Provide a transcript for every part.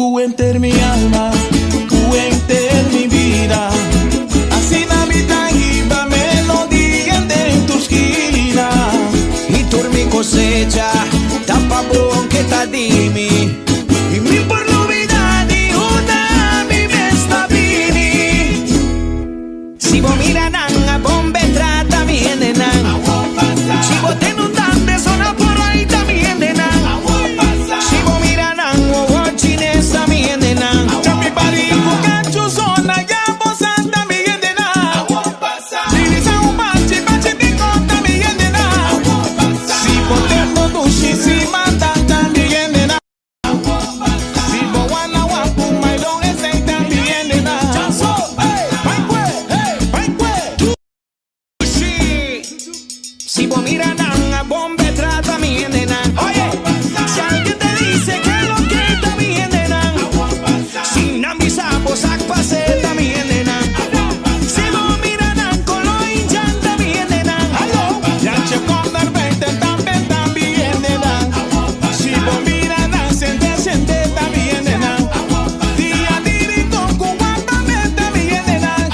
Ku enter mi alma, ku enter mi bida. Asina mi ta hiba melodia den tur skina. I tur mi kosecha ta pa bo ke ta di mi. I mi por lubida di unda mi mes ta bini. Si bo mira nan a bon be trata mi hendenan. Si bo tende un dande sona por ahí ta mi hendenan. Si bo mira nan wowo chines ta mi hendenan. Chapi bari ku kachu zona ya bo sa ta mi hendenan. Lilisa un bachi bachi di konta mi hendenan. Si bo tende dushi si manda ta mi hendenan. Si bo wana wapu mailon esei ta mi hendenan. Si bo mira nan a bon be trata mi hendenan. Oye, si alguien te dice que lo que ta mi hendenan. Si nan bisa bo sak pase ta mi hendenan. Si bo mira nan kolo inchan ta mi hendenan. Yanche corner veinte tambe ta mi hendenan. Si bo mira nan sente sente ta mi hendenan. Dia di rincon ku wapa meta mi hendenan.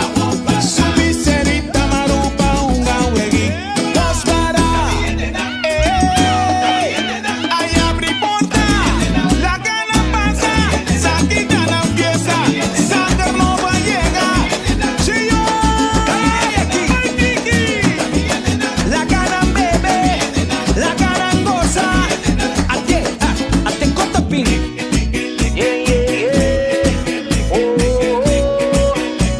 Subi serita marupa hunga wegui dos para. Ey, ay abri porta, laga nan pasa, sa kita nan fiesta, sanger nobo a yega. Chio, Ay aki, ay Kiki. Laga nan bebe, laga nan gosa. Ate, ah, ate kota pin. Yeah, yeah, yeah. Oh, oh, oh.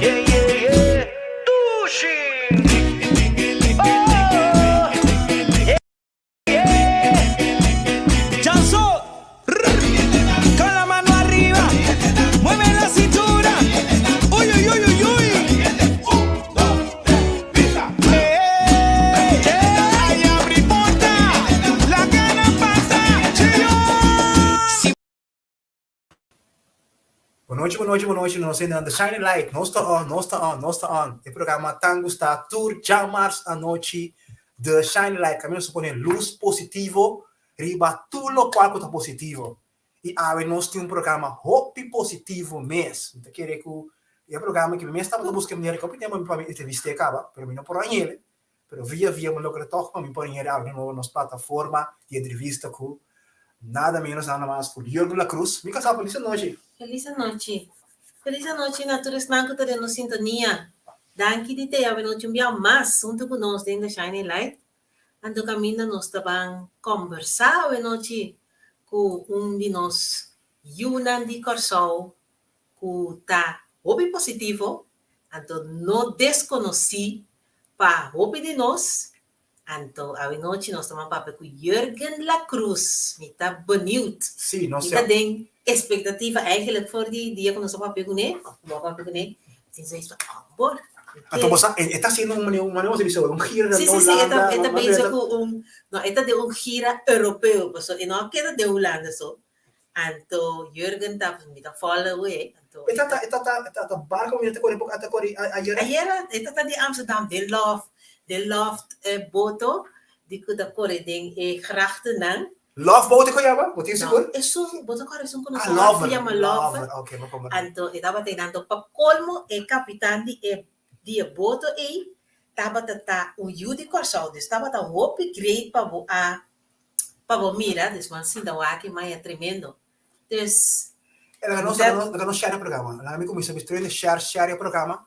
Yeah, yeah, yeah. Dushi. Oh, yeah, yeah. Chanso. Con la mano arriba, mueve la cintura. Uy, uy, uy, uy, uy. Ey, ay abri porta, laga nan pasa, chio. Si Bon nochi, bon nochi, bon nochi. Nos hende The Shining Light. Nos ta on, nos ta on, nos ta on. E programa tan gusta tur djamars anochi The Shining Light. Kaminda nos ta pone lus positivo riba tur lokual ku ta positivo. I awe nos tin un programa hopi positivo mes. Mi ta kere ku e programa ki mi mes tabata buska e manera ku hopi tempu mi pa mi entrevist'é kaba, pero mi no por hañ'el. Pero via via mi logra tòg pa mi por hañ'el awe na nos plataforma di entrevista ku nada menos nada mas ku Jurgen La Cruz. Mi kasá, felis anochi. Felis anochi. Felis anochi na tur esnan ku ta den nos sintonia. Danki di te awe nochi un bia mas huntu ku nos den The Shining Light. Anto kaminda nos ta ban kòmbersá awenochi ku un di nos yunan di Kòrsou ku ta hopi positivo, anto no deskonosí pa hopi di nos. Anto awenochi nos ta ban papia ku Jurgen La Cruz. Mi ta beniut. Sí, nos Mi ta den espektativa eigenlijk for di dia ku nos a papia kuné, òf ku bo a papia kuné, tin zoiets van, oh, bor. Anto bo sa, e ta haciendo un manera, un manera bo bisa, un gira Sí, sí, sí, e ta, e ta bezig ku un, no, e ta den un gira europeo, paso e no a keda den Hulanda so. Anto Jurgen ta, mi ta follow e, anto E ta ta, e ta ta, e ta ta barco mi ta kore poko, a ta kore ayera. Ayera e ta ta di Amsterdam den loft, den loft boto di ku ta kore den e grachtennan. Love boat e yama? Bo tin sigur? No, esun, bo ta kòrda esun ku nos Ah, lover. yama lover. Lover, ok, bo komprende. Anto e tabata ei anto pa kolmo e kapitan di e di e boto ei tabata ta un yu di Kòrsou, dus tabata hopi great pa bo a pa bo mira, dus bo a sinta wak e maya tremendo. Dus E laga nos, laga nos, laga nos share e programa. Laga mi kuminsá mi estudiante share, share e programa.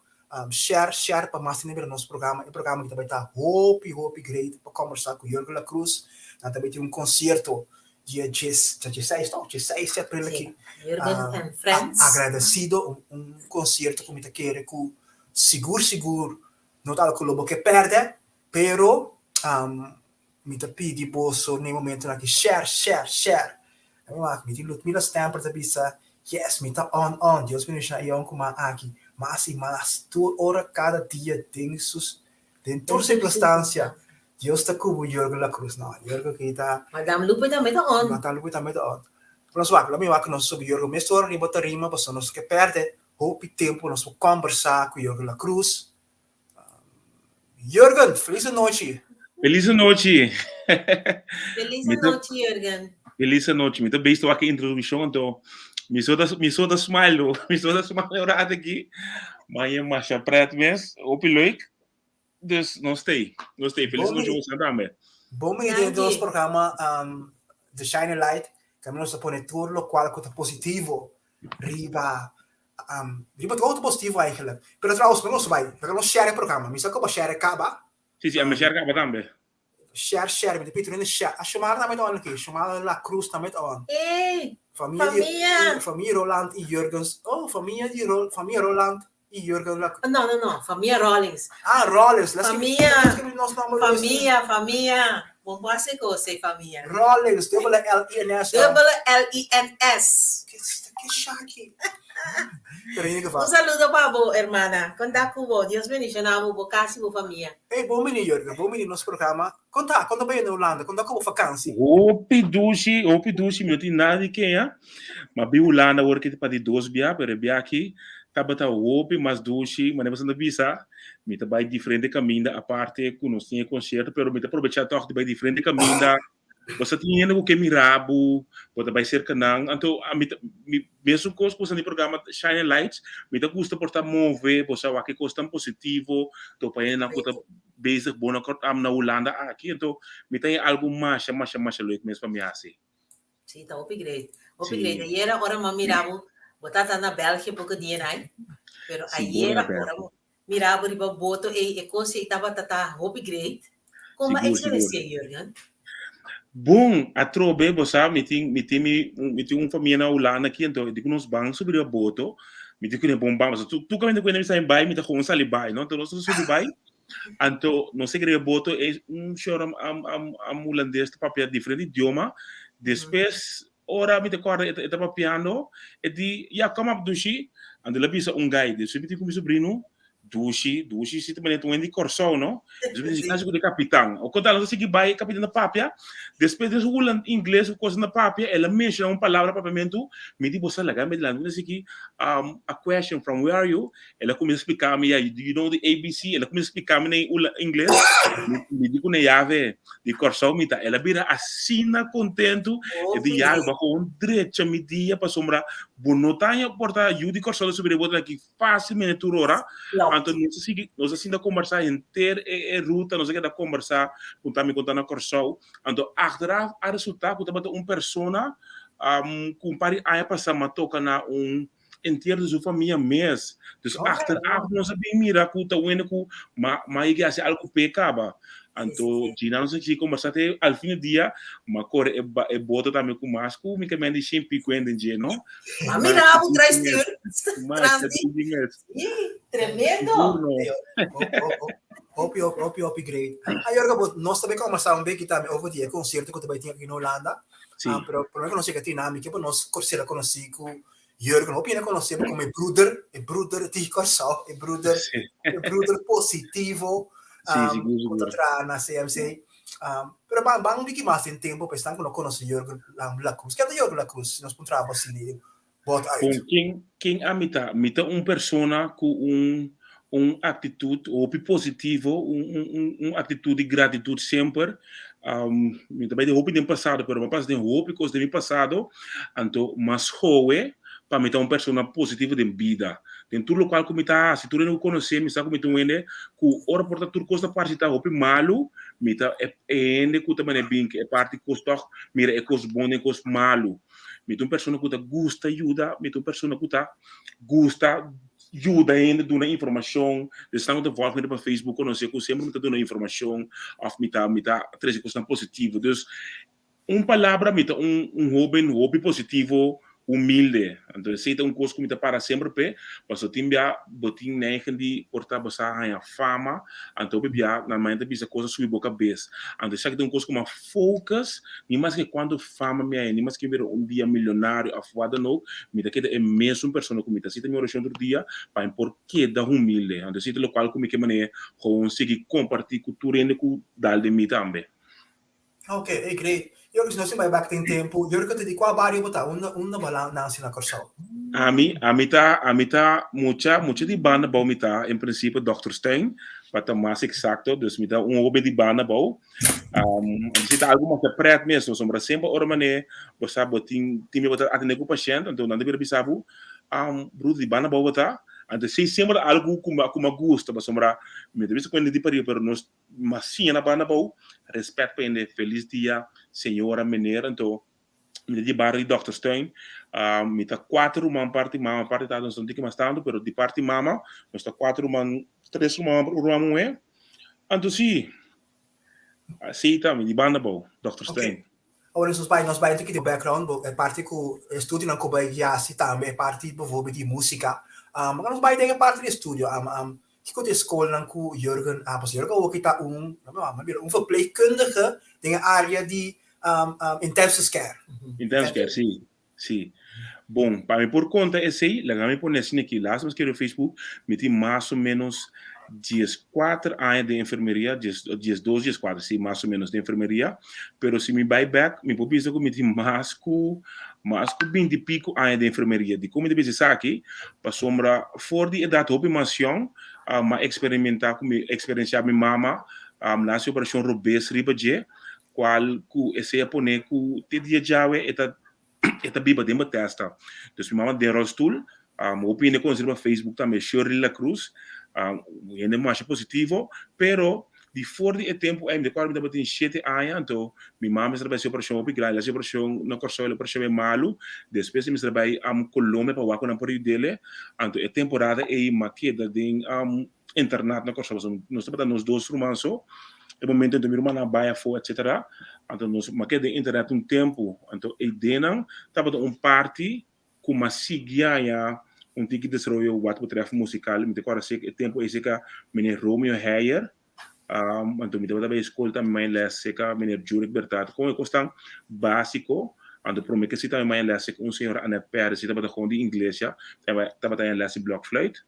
Share, share pa mas hende mira nos programa. E programa aki ta bai ta hopi, hopi great pa kòmbersá ku Jurgen La Cruz. Nan ta bai tin un konsierto dia djes, ta djeseis no? Djeseis di april aki. Sí, Jurgen and Friends. Agradesido, un, un konsierto ku mi ta kere ku sigur, sigur no ta algu ku lo bo ke pèrdè, pero Mi ta pidi boso na e momentonan aki share, share, share. Mi wak, mi tin Ludmila Stamper ta bisa, yes, mi ta on, on, Dios bendiciona e yonkuman aki mas y mas, tur ora, cada dia, den sus, den tur circunstancia, Dios ta cu bo, Jurgen La Cruz. No, Jurgen aki ta. Madame Lupe tambe ta on. Madame Lupe tambe ta on. Nos wak, lo mi wak nos subi Jurgen mesora riba tarima, pasobra nos ke perde hopi tempo, nos por combersa cu Jurgen La Cruz. Jurgen, feliz anochi. Feliz anochi. Feliz anochi, Jurgen. Feliz anochi. Mi ta bezig wak e introduccion, anto. Mi so ta mi so ta smile lo. Mi so ta smile un rato aki. Maya masha pret mes. Hopi leuk. Dus nos stay. Nos stay. Feliz noche boso tambe. Bon bini den nos programa um, The Shining Light. Kami nos ta pone tur lokual ku ta positivo riba um, riba tur positivo eigenlijk. Pero trouwens, nos bai, nos share e programa. Mi sa ku bo share kaba. Si, si, ami share kaba tambe. Share, share, mi ta pidi tur hende share. A Shomara tambe ta on aki. Shomara La Cruz tambe ta on. Ey! Famia di Famia! famia Roland y Jurgens. Oh, famia di Ro famia Roland y Jurgen La Cruz. No, no, no. Famia Rollins. Ah, Rollins. Let's give Famia. let's give nos nomber dus. Famia, famia. Bon bo hasi kos ei, famia. Rollins, dubbele L I N S. Dubbele L I N S. Ke ke shaki. Pero in ieder geval. Un saludo pa bo, hermana. Konta ku bo. Dios bendiciona bo, bo kas i bo famia. Hey, bon bini Jurgen, bon bini nos programa. Konta, konta bai na Hulanda, konta ku bo vakansi. Hopi dushi, hopi dushi, mi no tin nada di keña. Ma bi Hulanda awor ki ta pa di dos bia, pero e bia aki tabata hopi mas dushi, manera boso ta bisa, mi ta bai diferente kaminda aparte ku nos tin e konsierto, pero mi ta probecha tòg di bai diferente kaminda. Bo sa tin hende ku ke mira bo, bo ta bai serka nan. Anto ami ta, mi mesun kos ku esnan di programa Shining Lights, mi ta gusta por ta move, bo sa wak e kos tan positivo, topa hendenan ku ta bezig bon na na Hulanda aki. Anto mi ta haña algu masha, masha, masha leuk mes pa mi hasi. Sí, ta hopi great. Hopi Sí. great. Ayera ora m'a mira bo, bo tata na België poko dia nai, pero Sigur na ayera ora België. bo mira bo riba boto ei, e kos ei tabata ta hopi great. Kon bo a Sigur, sigur. eksperensi'é, Jurgen? Bon, atrobe, bo sa, mi tin, mi tin mi, mi tin un famia na Hulanda aki, anto di ku nos ban subi riba boto, mi tin ku ne bon ban, pasobra tur, tur kaminda ku hende bisa mi bai, mi ta gewoon sali bai, no? Anto nos ta subi bai, Anto nos a kere boto e un shor am am am am hulandes ta papia diferente idioma. Despues ora mi ta korda e ta papiando e di ya kom op dushi. Anto el a bisa un guy despues mi tin ku mi sobrino dushi dushi si ta manera ta un hende di Kòrsou no. Despues mi di kasi ku di kapitan. O konta nos a sigui bai e kapitan ta papia despues des hulan ingles ku kos na papia el a menshona un palabra papiamentu mi di bo sa laga mi dilanti mi ta sigui a question from where are you El a kuminsá splika mi, ya, do you know the ABC? El a kuminsá splika mi na ingles. Mi di ku ne yave di Kòrsou mi ta. El a bira asina kontentu. E di, ya, bo a kon drecha mi dia pasobra bo no ta haña por ta yu di Kòrsou ta subi riba boto aki fásilmente tur ora. Anto nos a sigui, nos a sinta kombersá henter e ruta, nos a keda kombersá, punta mi kon ta na Kòrsou. Anto achteraf a resultá ku tabata un persona ku un par di aña pasá mi a toka na un Entiero di su famia mes. Dus achteraf nos a bin mira ku ta wende ku ma ma yega hasi algu p'e kaba. Anto Gina nos a sigui kombersá te al fin di dia ma kore e ba e boto tambe ku mas ku mi ke men di shen pico hende dje no. Ma mira bo trae stuur Mas tras di. Sí, tremendo. Sigur no. Hopi hopi hopi hopi great. Ayorga bo nos ta bay kombersá un beki tambe over di e konsierto ku ta bay tin aki na Hulanda. Sí. Pero prome ku nos yega tin nan mi ke pa nos sera konosí ku Jurgen, hopi hende konosé bo komo e bruder, e bruder di Kòrsou, e bruder, Sí. e bruder positivo, Sí, um, sigur, ku ta sigur. traha na CMC. Um, pero ban, ban un biki mas den tempo pa esnan ku no konosé Jurgen La Cruz. Ken ta Jurgen La Cruz? Si nos puntra bo asina i bot uit. Bon, ken, ken ami ta? Mi ta un persona ku un, un aktitut hopi positivo, un, un, un, un aktitut di gratitut semper. Um, mi ta bai den hopi den pasado, pero mi a pasa den hopi kos den mi pasado, anto mas howe pa mi ta un persona positivo den bida. Den tur lokual ku mi ta hasi, tur hende ku konosé mi sa ku mi ta un hende ku ora por ta tur kos ta parsi ta hopi malu, mi ta e hende ku ta manera bin e parti kos tòg mira e kos bon den e kos malu. Mi ta un persona ku ta gusta yuda, mi ta un persona ku ta gusta yuda hende duna informashon, esnan ku ta vòlg mi riba Facebook konosé ku semper mi ta duna informashon òf mi ta mi ta trese kosnan positivo. Dus un palabra mi ta un un hóben hopi positivo, humilde. Anto esei ta un kos ku mi ta para semper p'e, pasobra tin bia bo tin neigen di por ta bo sa haña fama, anto hopi bia nan mañana ta bisa kos a subi bo kabes. Anto esaki ta un kos ku mi a focus, ni maske kuantu fama mi haña, ni maske mi bira un dia milionario of wat dan ook, mi ta keda e mesun persona ku mi ta. Así ta mi orashon tur dia pa mi por keda humilde. Anto esei ta lokual ku mi ke manera gewoon sigui kompartí ku tur hende ku dal den mi tambe. Ok, ey great. Yo si nos tin bai bak den tempu, yo riko ta di kua bario bo ta? Unda unda bo a nasi na Kòrsou? Ami, ami ta, ami ta mucha, mucha di banda bou mi ta, en principio Dokterstuin, pa ta mas exacto, dus mi ta un hoben di banda bou. Um, si ta algo mas pret mes, sombra semper ora mane, bo sa bo tin, tin bo ta atende ku patiënt, anto nan ta bira bisa bo, um, broer di banda bou bo ta, anto si semper algo ku ma, ku ma gusta, pasobra mi ta bisa ku hende di pariba, pero nos mas siña na banda bou, respet pa hende, feliz dia, señora, meneer, anto mi ta di barrio di Dokterstuin, uh, mi ta cuatro ruman parti mama, parti tata nos no tin mas tanto, pero di parti mama, nos ta cuatro ruman, tres ruman, un ruman muhé. Anto si, así ta, mi di banda bou, Dokterstuin. Okay. Awor nos bai, nos bai un di background, bo, e parti ku estudio nan ku bai hasi tambe, e parti bijvoorbeeld di músika. Um, nos bai den e parti di estudio. Um, um, kiko ta e skolnan ku Jurgen a pasa? Jurgen awor ta un, un verpleegkundige den e area di um, um, intensive care. Intensive care, si, si. Bon, pa mi por konta esei, laga mi pone asina aki. Laatst mi skirbi Facebook, mi tin mas o menos 14 aña den enfermeria, 12, 14, si, mas o menos den enfermeria. Pero si mi bai back, mi por bisa ku mi tin mas ku 20 i piko aña den enfermeria. Di kon mi ta bisa esaki? Pasobra for di edat hopi mas yòn, m'a eksperimentá ku mi eksperensiá mi mama, um, na operashon robes riba dje, kual ku esei a pone ku te dia djawe e ta biba den Bethesda. Dus mi mama den rolstoel, um, hopi hende konosé riba Facebook tambe, Shirley La Cruz, um, hende masha positivo, pero di for di e tempu ei, mi ta kòrda mi tabatin 7 aña, anto mi mama mester bai hasi operashon hopi grandi, el a hasi operashon na Kòrsou, el operashon bai malu, despues mi mester bai um, Colombia pa wak ku nan por yud'é, anto e temporada ei m'a keda den um, internat na Kòrsou, so, nos tabata nos dos ruman so, e momento anto mi ruman a bai afó, etc. Anto nos m'a keda den internat un tempu, anto einan tabata un parti ku m'a sigui ya un tiki desaroyo wat betreft musikal. Mi ta kòrda e tempu ei serka meneer Romeo Heyer, um, anto mi tabata bai skol tambe m'a les serka meneer Jurek Bertat, kon e kosnan básiko. Anto promé ku si tambe m'a les serka un señora Annette Perez, si tabata gewoon di iglesia, tabata les di blokfluit.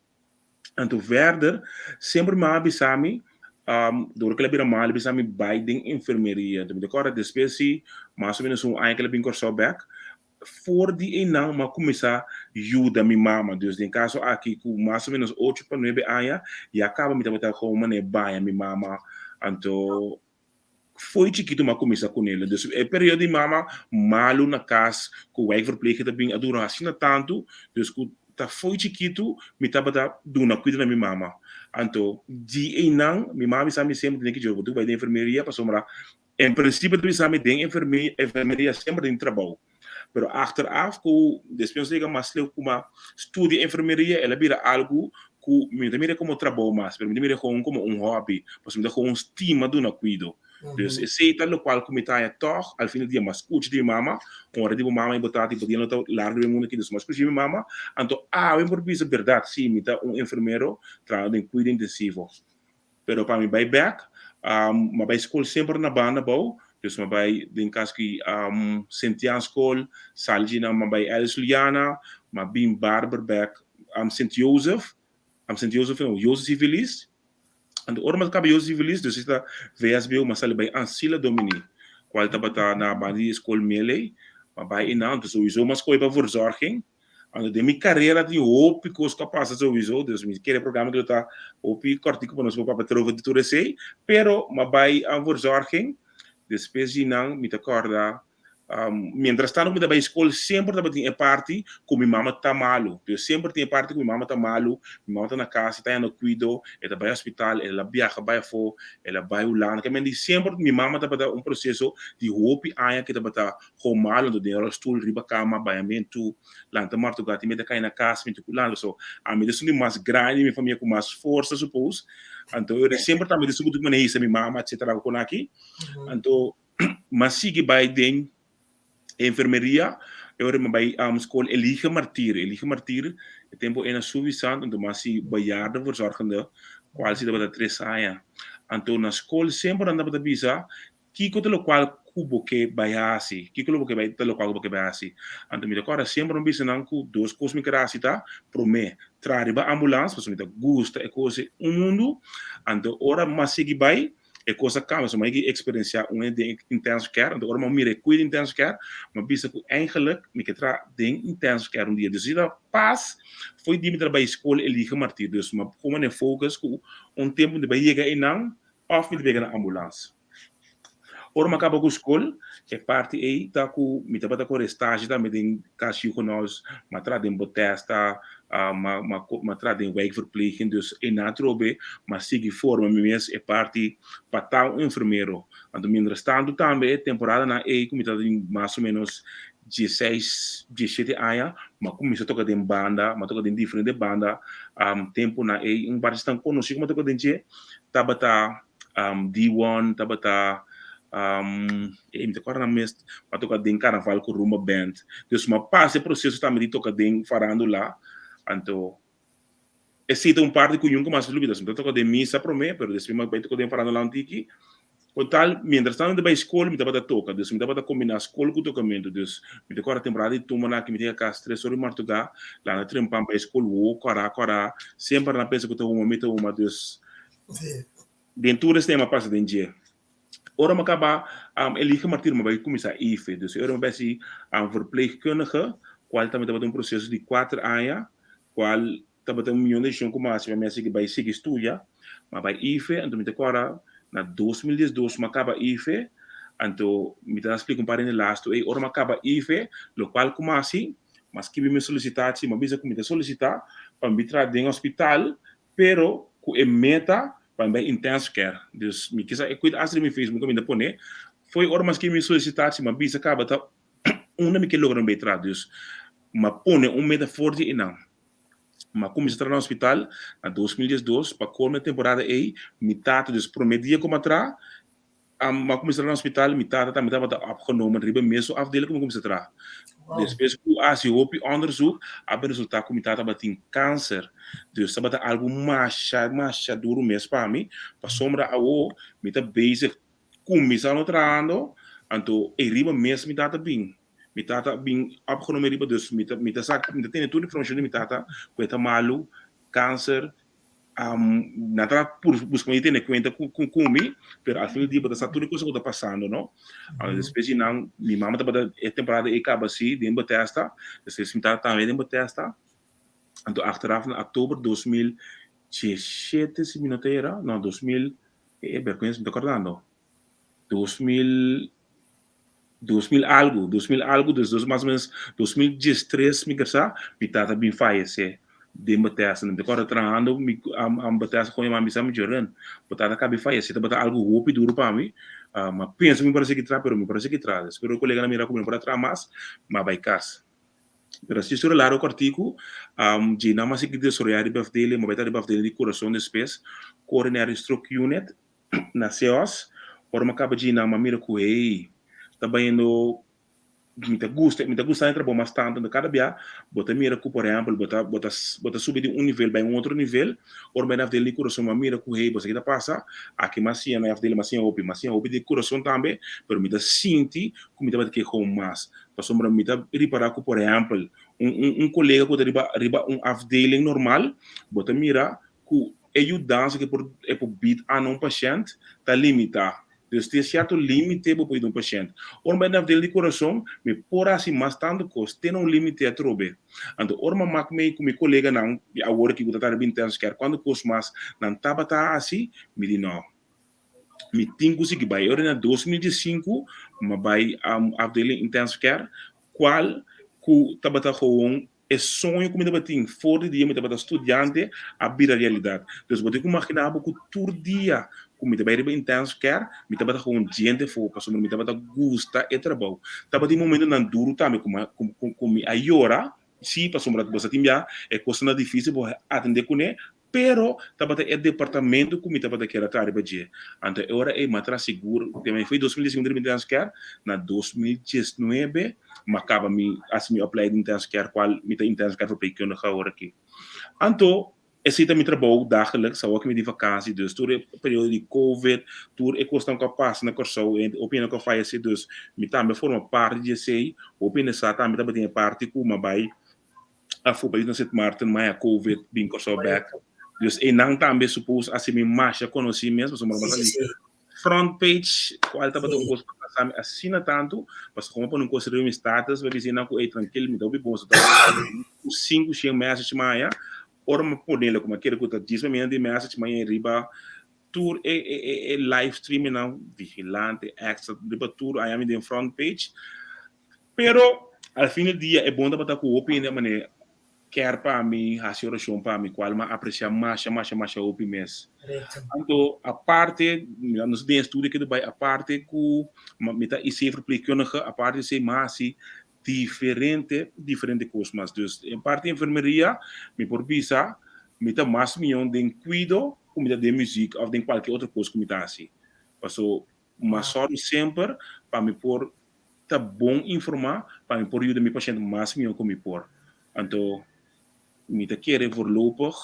Anto verder, semper mi a bisa mi, um, door ku el a bira malu, bisa mi bai den enfermeria. Anto mi ta kòrda despues si, mas o menos un aña ku el a bin Kòrsou bèk, for di einan m'a kuminsá yuda mi mama. Dus den kaso aki ku mas o menos 8 pa 9 aña, ya kaba mi tabata gewoon manera baña mi mama. Anto foi chikitu m'a kuminsá kuné. Dus e periodo di mama malu na kas, ku wijkverpleger ta bin a dura asina tantu, dus ku ta foi chikitu mi tabata duna kuido na mi mama. Anto di einan mi mama bisa mi semper tin ku bo bai den enfermeria, pasobra en prinsipio ta bisa mi den enfermeria semper tin trabou. Pero achteraf ku despues yega mas leu ku m'a studia enfermeria, el a bira algo ku mi ta mira komo trabou mas, pero mi ta mira gewoon komo un hobby, pasobra mi ta gewoon stima duna kuido. Dus esei ta lokual ku mi ta haña tòg al fin di dia m'a skucha di mi mama, ora di bo mama i bo tata i bo dia no ta largu den mundu aki, dus m'a skucha di mi mama, anto awe mi por bisa berdat, si mi ta un enfermero trahando den kuido intensivo. Pero pa mi bai bèk, um, m'a bai skol semper na banda bou, dus m'a bai den kas ki um, Sint Skol, sali djina m'a bai Alice Juliana, m'a bin Barber bèk, um, Sint Joseph, um, Sint Joseph no, Joseph Civilis. Anto ora m'a kaba Joseph Civilis, dus ta VSBO, m'a sali bai Ancilla Domini, kual tabata na banda di skol Mele, m'a bai einan, anto sowieso m'a skohe pa verzorging. Anto den mi karera tin hopi kos ku a pasa sowieso, dus mi kere programa ku ta hopi kòrtiku pa nos por papia over di tur esei, pero m'a bai a verzorging, despues di nan mi ta kòrda, um, mientras tanto mi ta bai skol semper tabatin e parti ku mi mama ta malu. Dus semper tin e parti ku mi mama ta malu, mi mama ta na kas, e ta na kuido, e ta bai hospital, el a biaha bai afó, el a bai Hulanda. Ke men di semper mi mama tabata un proseso di hopi aña ku tabata gewoon malu, anto den rolstoel, riba kama, bañamentu, lanta martugá, tin mi ta kai na kas, mi ta ku lanta. So, ami ta esun di mas grandi di mi famia ku mas forsa, suppose. Anto, eu semper tambe ta suku manehisa mi mama, etcetera, kon aki. Anto, m'a sigui bai den enfermeria, eu m'a bai um, skol Elige Martir. Elige Martir, e tempu ei na Suffisant, anto m'a hasi bejaardenverzorgende, kual si tabata 3 aña. Anto na skol semper nan tabata bisa, kiko ta lokual ku bo ke bai hasi, kiko lo bo ke bai ta lokual ku bo ke bai hasi. Anto mi ta kòrda semper mi bisa nan ku dos kos mi ker hasi ta, promé, traha riba ambulans, pasobra mi ta gusta e kos un mundu. Anto ora m'a sigui bai, E kos a kambia, so mi a yega eksperensiá un den intensive care, anto ora mi a mira e kuido intensive care, mi a bisa ku eigenlijk mi ke traha den intensive care un dia. Dus esei ta pas fo'i di mi ta bai skol Elige Martir, dus mi a pone e focus ku un tempu mi ta bai yega einan òf mi ta bai yega na ambulans. Ora mi a kaba ku skol, e parti ei ta ku mi tabata kore stage tambe den Cas Huguenots, mi a traha den Bethesda, mi a traha den wijkverpleging, dus einan atrobe mi a sigui forma mi mes e parti pa ta un enfermero. Anto mientras tanto tambe e temporadanan ei ku mi tabatin mas o menos dieseis, dieshete aña, mi a kuminsá toka den banda, mi a toka den diferente banda, tempunan ei un parti esnan konosí ku mi a toka den dje tabata D-one tabata mi ta kòrda nan mes a toka den karnaval ku rumba band. Dus mi a pasa e proseso tambe di toka den farandula, anto esei ta un parti ku nunka mas mi lubida. Mi ta toka den misa promé, pero despues mi a bai toka den farandula un tiki. Kon tal, mientras tanto mi ta bai skol mi tabata toka, dus mi tabata kombiná skol ku tokamentu. Dus mi ta kòrda temporada di tumba nan aki mi ta yega kas tres ora di martugá, lanta trempan bai skol, wou kòrá kòrá, semper nan pensa ku ta huma mi ta huma, dus Den tur es tema pasa den dje. Ora mi kaba Elige Martir mi bai kuminsá IFE. Dus e ora mi bai hasi verpleegkundige, kual tambe tabata un proseso di kuater aña, kual tabata un mion desishon ku mi a hasi pa mi a sigui bai sigui studia. Mi a bai IFE, anto mi ta kòrda na 2012 mi a kaba IFE, anto mi ta splika un par hende lastu ei, ora mi a kaba IFE, lokual ku mi a hasi, mi a skibi mi solisitatie, mi a bisa ku mi ta solisitá pa mi traha den hospital, Pero ku e meta pa mi bai intensive care. Dus mi kisa e kuida asta di mi Facebook kaminda pone, foi ora mas ki mi solisitatie mi a bisa kaba ta unda mi ke logra mi bai traha. Dus mi a pone un meta for di einan. Mi a kuminsa traha na hospital na 2012 pa kolmo e temporada ei mi tata dus prome dia ku mi a traha Mi a kuminsá traha na hospital, mi tata tambe tabata opgenomen riba e mesun afdeling ku mi a kuminsá traha. Despues ku a hasi hopi onderzoek, a bin resultá ku mi tata tabatin kanser. Dus tabata algu masha, masha duru mes pa mi, pasobra awo mi ta bezig kuminsando trahando, anto ei riba mes mi tata bin. Mi tata bin opgenomen riba, dus mi ta mi ta sa mi ta tene tur informashon di mi tata ku e ta malu, kanser, Nan ta busca mi tene cuenta cu cu mi, pero al fin di dia bo ta sa tur e cosa cu ta pasando, no? Despues di nan, mi mama tabata e temporada ei caba si den Bethesda, despues mi tata tambe den Bethesda, anto achteraf na october 2017 si mi no ta era, no 2000, e bergüenza mi ta acordando, 2000, 2000 algu, 2000 algu, dus dus mas o menos 2013 mi kersa, mi tata bin fayesé den Bethesda. Mi ta kòrda trahando mi am Bethesda kon mi mama bisa mi Joren, bo tata kabi fayesé, tabata algu hopi duru pa mi, mi a pensa ku mi por a sigui traha, pero mi por a sigui traha. Despues e koleganan a mira ku mi no por a traha mas, mi a bai kas. Pero así su largo kòrtiku, dje nan mi a sigui desaroyá riba afdeling, mi a bai ta riba afdeling di kurason despues, coronary stroke unit, na CEOS, ora mi a kaba djina mi a mira ku hey, ta bayendo mi ta gusta, mi ta gusta e trabou mas tantu, anto kada bia bo ta mira ku por ehèmpel bo ta bo ta bo ta subi di un nivel bai un otro nivel, ora mi a bai na afdeling di kurason mi a mira ku hey bo sa ki ta pasa, aki mi a siña na e afdeling mi a siña hopi, mi a siña hopi di kurason tambe, pero mi ta sinti ku mi tabata ke hou mas, pasobra mi ta ripará ku por ehèmpel un un un kolega ku ta riba riba un afdeling normal bo ta mira ku e yudansa ku e por e por bid a un pashènt ta limitá. Dus tin sierto límite bo por yuda un pashènt. Ora mi bai na afdeling di kurason, mi por hasi mas tantu kos te na un límite atrobe. Anto ora mi a mak mei ku mi koleganan di awor aki ku ta ta riba intensive care kuantu kos mas nan tabata hasi, mi di nò, mi tin ku sigui bai. E ora na 2015 mi a bai afdeling intensive care kual ku tabata gewoon E soño ku mi tabatin for di dia mi tabata studiante a bira realidat. Dus bo tin ku imaginá bo ku tur dia ku mi ta bai riba intensive care, mi tabata gewoon djente afó pasobra mi tabata gusta e trabou. Tabatin momentonan duru tambe ku mi ku mi a yora, sí, pasobra bo sa tin bia e kosnan ta difísil bo atendé kuné, Pero tabata e departamento cu mi tabata kier a traha riba dje. Anto e ora ey mi a traha sigur, te mi fui 2019 riba Intensive Care, na 2019 mi a caba mi haci mi opleiding Intensive Care cual mi ta Intensive Care verpleegkundige awor aki. Anto esey ta mi trabou dagelijks, awor cu mi di vakantie, dus tur e periodo di covid, tur e cosnan cu a pasa na Corsou, e hopi hende cu a fayece, dus mi tambe a forma parti di esey, hopi hende sa tambe tabatin e parti cu mi a bay afó pa na Sint Maarten maya covid bin Kòrsou bèk. Dus einan tambe suppose a hasi mi masha konosí mes pasobra mi a sali. front page, kual tabata un kos ku a pasa mi asina tantu, pasobra komo a pone un kos riba mi status, mi a bisa nan ku ey trankil mi ta hopi bon, so ta ku sinku shen message mi haya, ora mi a ponelo ku mi a kere ku ta djis pa mi hende di message mi haya riba tur e e live streamingnan, Vigilante, Extra, riba tur haya mi den front page. Pero al fin del dia e bon tabata ku hopi hende a manera Kier pa mi hasi orashon pa mi, kual mi a apresiá masha, masha, masha hopi mes. Anto, aparte, nos den estudio ke ta bai, aparte ku mi ta IC verpleegkundige, aparte esei mi a hasi diferente, diferente kos mas. Dus, en parti enfermeria, mi por bisa, mi ta mas mihó den kuido ku mi ta den muzik òf den kualke otro kos ku mi ta hasi. Paso, mi a sòru semper pa mi por ta bon informá pa mi por yuda mi pashènt mas mihó ku mi por. Anto mi ta kere voorlopig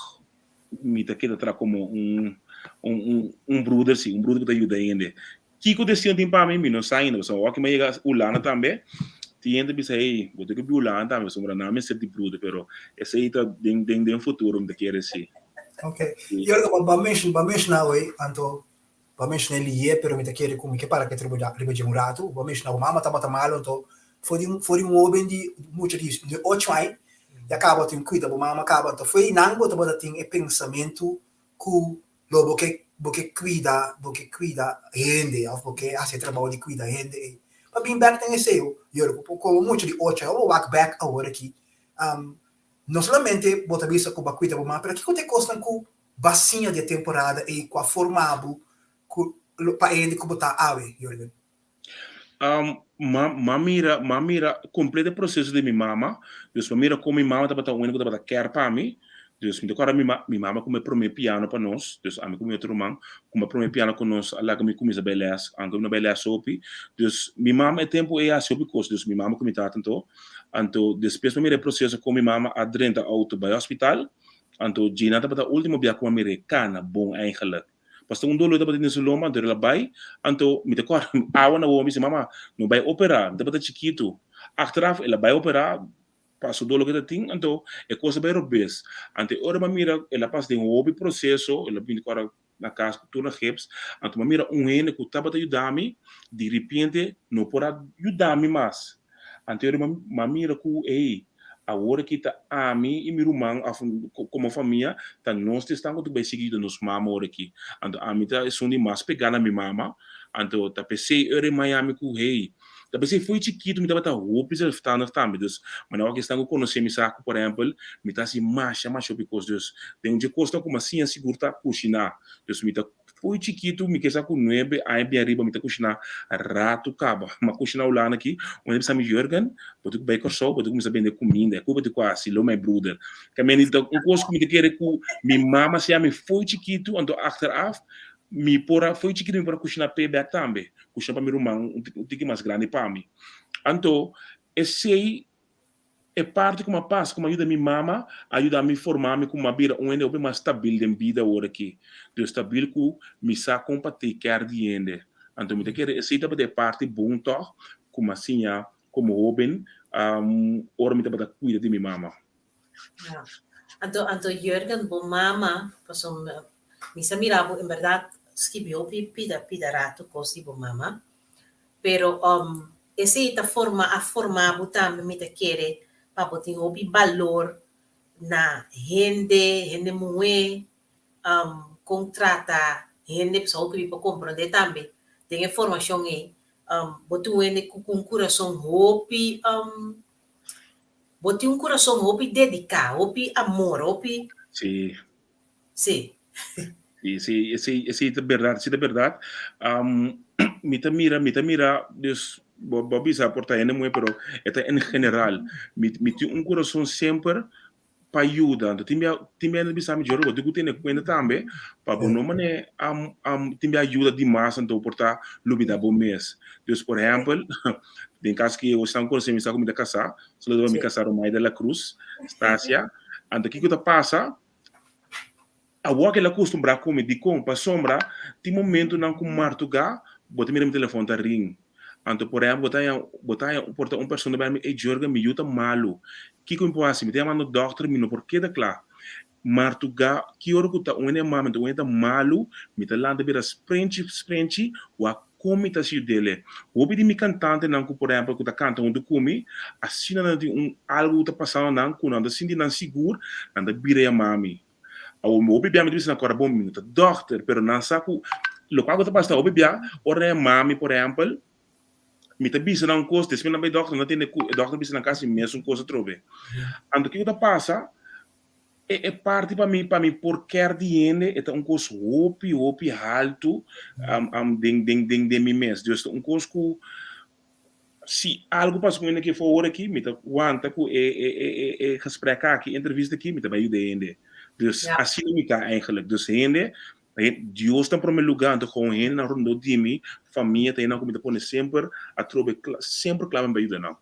mi ta keda traha komo un un un bruder si, un bruder ku ta yuda hende. Kiko destino tin pa mi, mi no sa ainda pasobra awor ku mi a yega Hulanda tambe tin hende bisa hey bo tin ku bin Hulanda tambe pasobra nan mester di bruder pero esei ta den den den futuro mi ta kere si. Ok. Jorge bo a menshona awor anto Bo a menshoná e lié, pero mi ta kere ku mi ke para ketu riba riba dje un ratu. Bo a menshoná bo mama tabata malu, anto for di for di un hóben di mucha di di ocho aña ya kaba tin kuida bo mama kaba. Anto for einan bo tabata tin e pensamentu ku lo bo ke bo ke kuida bo ke kuida hende òf bo ke hasi e trabou di kuida hende ei. Pa bin bèk den esei yo komo mucha di ocho aña bo wak bèk awor aki no solamente bo ta bisa ku bo a kuida bo mama pero kiko ta e kosnan ku Ba siña di e temporada ei ku a forma bo ku lo pa hende ku bo ta awe, Jurgen? Ma ma mira ma mira kompleto e proseso di mi mama, dus ma mira kon mi mama tabata un hende ku tabata kèr pa mi, dus mi ta kòrda mi ma mi mama kume promé piano pa nos, dus ami ku mi otro ruman kume promé piano ku nos a laga mi kuminsá bai lès, anke mi no bai lès hopi, dus mi mama e tempu ei a hasi hopi kos, dus mi mama ku mi tata anto, anto despues mi mira e proseso kon mi mama a drenta outo bai hospital, Anto Gina tabata ultimo bia ku a mir'é kana bon eigenlijk. Pasobra un doló tabata den su lomba, anto el a bai, anto mi ta kòrda awa na wowo, mi bisa, Mama, no bai operá, mi tabata chikitu. Achteraf el a bai operá pa su doló ku e ta tin, anto e kos a bai robes. Anto e ora mi a mira el a pasa den hopi proseso, el a bini kòrda na kas ku tur na gips, anto mi a mira un hende ku tabata yuda mi, di ripiente no por a yuda mi mas. Anto mi a mira ku, ey, awor aki ta ami i mi ruman òf komo famia ta nos ta esnan ku ta bai sigui yuda nos mama ora aki. Anto ami ta esun di mas pegá na mi mama, anto ta p'esei ora e Miami ku, hey, Ta p'esei fo'i chikitu mi tabata hopi zelfstandig tambe. Dus, manera wak esnan ku konosé mi sa ku, por ehèmpel, mi ta hasi masha masha hopi kos. Dus, den un dje kosnan ku mi a siña sigur ta kushiná. Dus, mi ta fo'i chikitu, mi ke sa ku nuebe aña bien ariba mi ta kushiná ratu kaba. Mi a kushiná Hulanda aki, un hende bisa mi, Jurgen, bo tin ku bai Kòrsou, bo tin ku kuminsá bende kuminda. E ku bo tin ku hasi? Lo my bruder. Ke mende ta un kos ku mi ta kere ku mi mama a siña mi fo'i chikitu, anto achteraf mi por a, fo'i chikitu mi por a kushiná p'e bèk tambe. Kusha pa mi ruman un tiki mas grandi pa mi. Anto, esei e parti ku mi a pasa ku mi a yuda mi mama, a yuda mi forma mi ku mi a bira un hende hopi mas stabil den bida awor aki. Dus stabil ku mi sa kon pa take care di hende. Anto mi ta kere esei tabata e parti bon tòg ku mi a siña komo hoben ora mi tabata kuida di mi mama. Ja. Anto, anto Jurgen, bo mama, pasobra Mi sa mira bo en berdad skibi hopi pida pida rato cos di bo mama, pero um esey ta forma a forma bo tambe mi ta kere pa bo tin hopi balor na hende, hende muhe, um con trata hende pasobra hopi mi por comprende tambe den e formacion ey um bo tin un hende cu un curason hopi um bo tin un curason hopi dedica, hopi amor, hopi. Sí. Sí. Sí, sí, esei, esei ta berdad, esei ta berdad. Um, mi ta mira, mi ta mira, dus, bo, bo bisa por ta hende muhé, pero e ta en general. Mi, mi tin un corazón semper pa yuda. Anto tin bia, tin bia hende bisa mi, Joro, bo tin ku tene kuenta tambe, pa bo no mane am, am, tin bia yuda dimas, anto por ta lubida bo mes. Dus, por ehèmpel, den kaso ku bo esnan konosé mi sa ku mi ta kasá, saludo pa mi kasá Romay de la Cruz, Stasia. Anto kiko ta pasa? Awor el a kustumbrá ku mi. Dikon? Pasobra tin momentunan ku martugá bo ta mira mi telefòn ta ring. Anto por ehèmpel bo ta haña bo ta haña por ta un persona ta bai mi, Ey Jurgen, mi yu ta malu. Kiko mi por hasi? Mi ta yamando dòkter, mi no por keda kla. Martuga ki ora ku ta un hende mami un hende ta malu mi ta lanta bira sprenchi sprenchi wak kon mi ta hasi yud'ele. Hopi di mi kantantenan ku por ehèmpel ku ta kanta huntu ku mi asina nan tin un algu ku ta pasando nan ku nan ta sinti nan sigur nan ta bira yama mi. Awor mi hopi bia mi ta bisa nan kòrda bon mi no ta dòkter pero nan sa ku lokual ku ta pasa ta hopi bia ora nan yama mi por ehèmpel Mi ta bisa nan un kos, despues nan bai dòkter, nan tende ku e dòkter bisa nan kasi mesun kos atrobe. Anto kiko ta pasa, e e parti pa mi pa mi por kèr di hende e ta un kos hopi hopi haltu den den den den mi mes. Dus ta un kos ku si algu pasa ku mi aki for aki, mi ta wanta ku e e e e gesprek aki, e entrevista aki, mi ta bai yuda hende. Dus asina mi ta eigenlijk. Dus hende Dios ta na prome lugar, anto gewoon hendenan rondó di mi, famia ta hendenan ku mi ta pone semper atrobe semper kla pa mi bai yuda nan.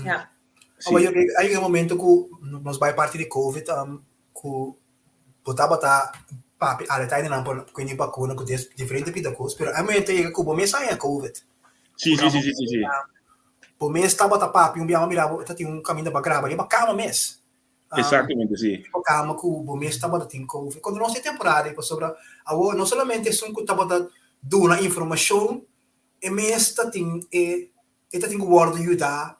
Ja. Sí. Awor, a yega un momento ku nos bai parti di Covid, ku bo tabata papia ale ta hendenan por kuende bakuna ku des diferente pida kos, pero a momento a yega ku bo mes a haña Covid. Sí, sí, sí, sí, sí, sí. Bo mes tabata papia un biaha mira bo ta tin un kaminda pa graba riba kama mes. Exactamente, sí. Bo kama ku bo mes tabata tin covid. Konta nos e temporada ei pasobra awor no solamente esun ku tabata duna informashon e mes ta tin e e ta tin ku wòrdu yuda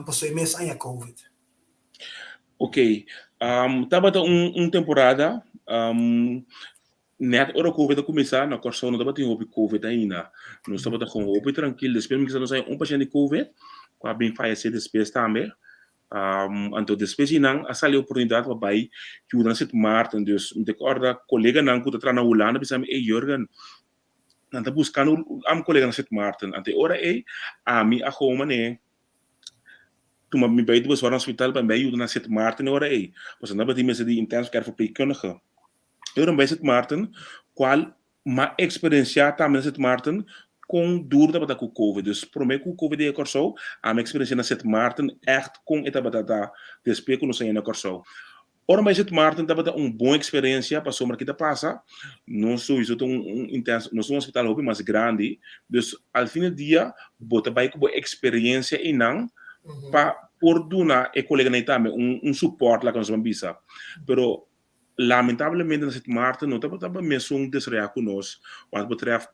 pasobra e mes a haña covid. Ok, tabata un un temporada net ora covid a kuminsá na Kòrsou no tabatin hopi covid ainda. Nos tabata kon hopi trankil despues mi kisa nos haña un pashènt di covid ku a bin fayesé despues tambe. Anto despues di nan a sali oportunidat pa bai yuda na Sint Maarten. Dus mi ta kòrda koleganan ku ta traha na Hulanda bisa mi, ey Jurgen, nan ta buskando am kolega na Sint Maarten. Anto e ora ey ami a gou manera tuma mi bai dubes ora na hospital pa mi bai yuda na Sint Maarten e ora ey. Pasobra nan tabatin mester di intensive care verpleegkundige. E ora mi bai Sint Maarten, kual M'a eksperensiá tambe na Sint Maarten kon duru tabata ku Covid. Dus promé ku Covid yega Kòrsou, ami a eksperensiá na Sint Maarten ègt kon e tabata ta despues ku nos a yega na Kòrsou. Ora mi bai Sint Maarten tabata un bon eksperensia pasobra ki ta pasa, nos souiso ta un intens nos ta un hospital hopi mas grandi, dus al fin di dia bo ta bai ku bo eksperensia einan pa por duna e koleganan ei tambe un support laga nos bisa. Pero Lamentablemente na Sint Maarten no tabata mesun desaroyá ku nos wat betreft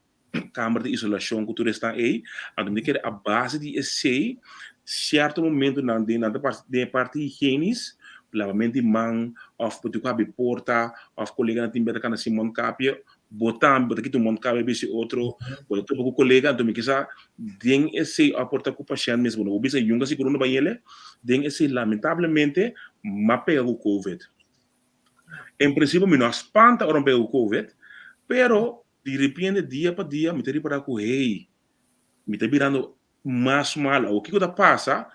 kamer di isolashon ku tur esnan ei. Anto mi ta kere a base di esei sierto momentonan den nan ta den e parti higienis, labamento di man òf bo tin ku habri porta òf koleganan tin beta kana sin mondkapje, bo tambe bo ta kita un mondkapje bisti otro, bo ta topa ku kolega. Anto mi kisa den esei òf por ta ku pashènt mes bo no por bisa yunga sigur no bai ele, den esei lamentablemente m'a pega ku covid. En principio mi no a spanta ora mi pega cu covid, pero di repente dia pa dia mi ta ripara cu hey, mi ta birando mas malo. Awor kico ta pasa?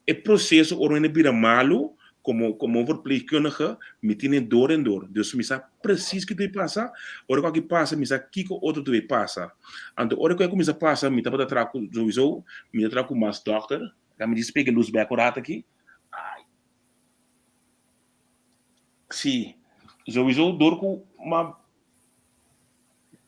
E proceso ora mi bira malo como como un verpleegkundige mi tene door en door. Dus mi sa precies kico ta pasa, ora cu aki pasa mi sa kico otro ta bay pasa. Anto ora cu a cuminsa pasa mi tabata traha cu sowieso mi ta traha cu mas dokter, mi di speke luz bek un rato aki. Sí, sowieso door ku ma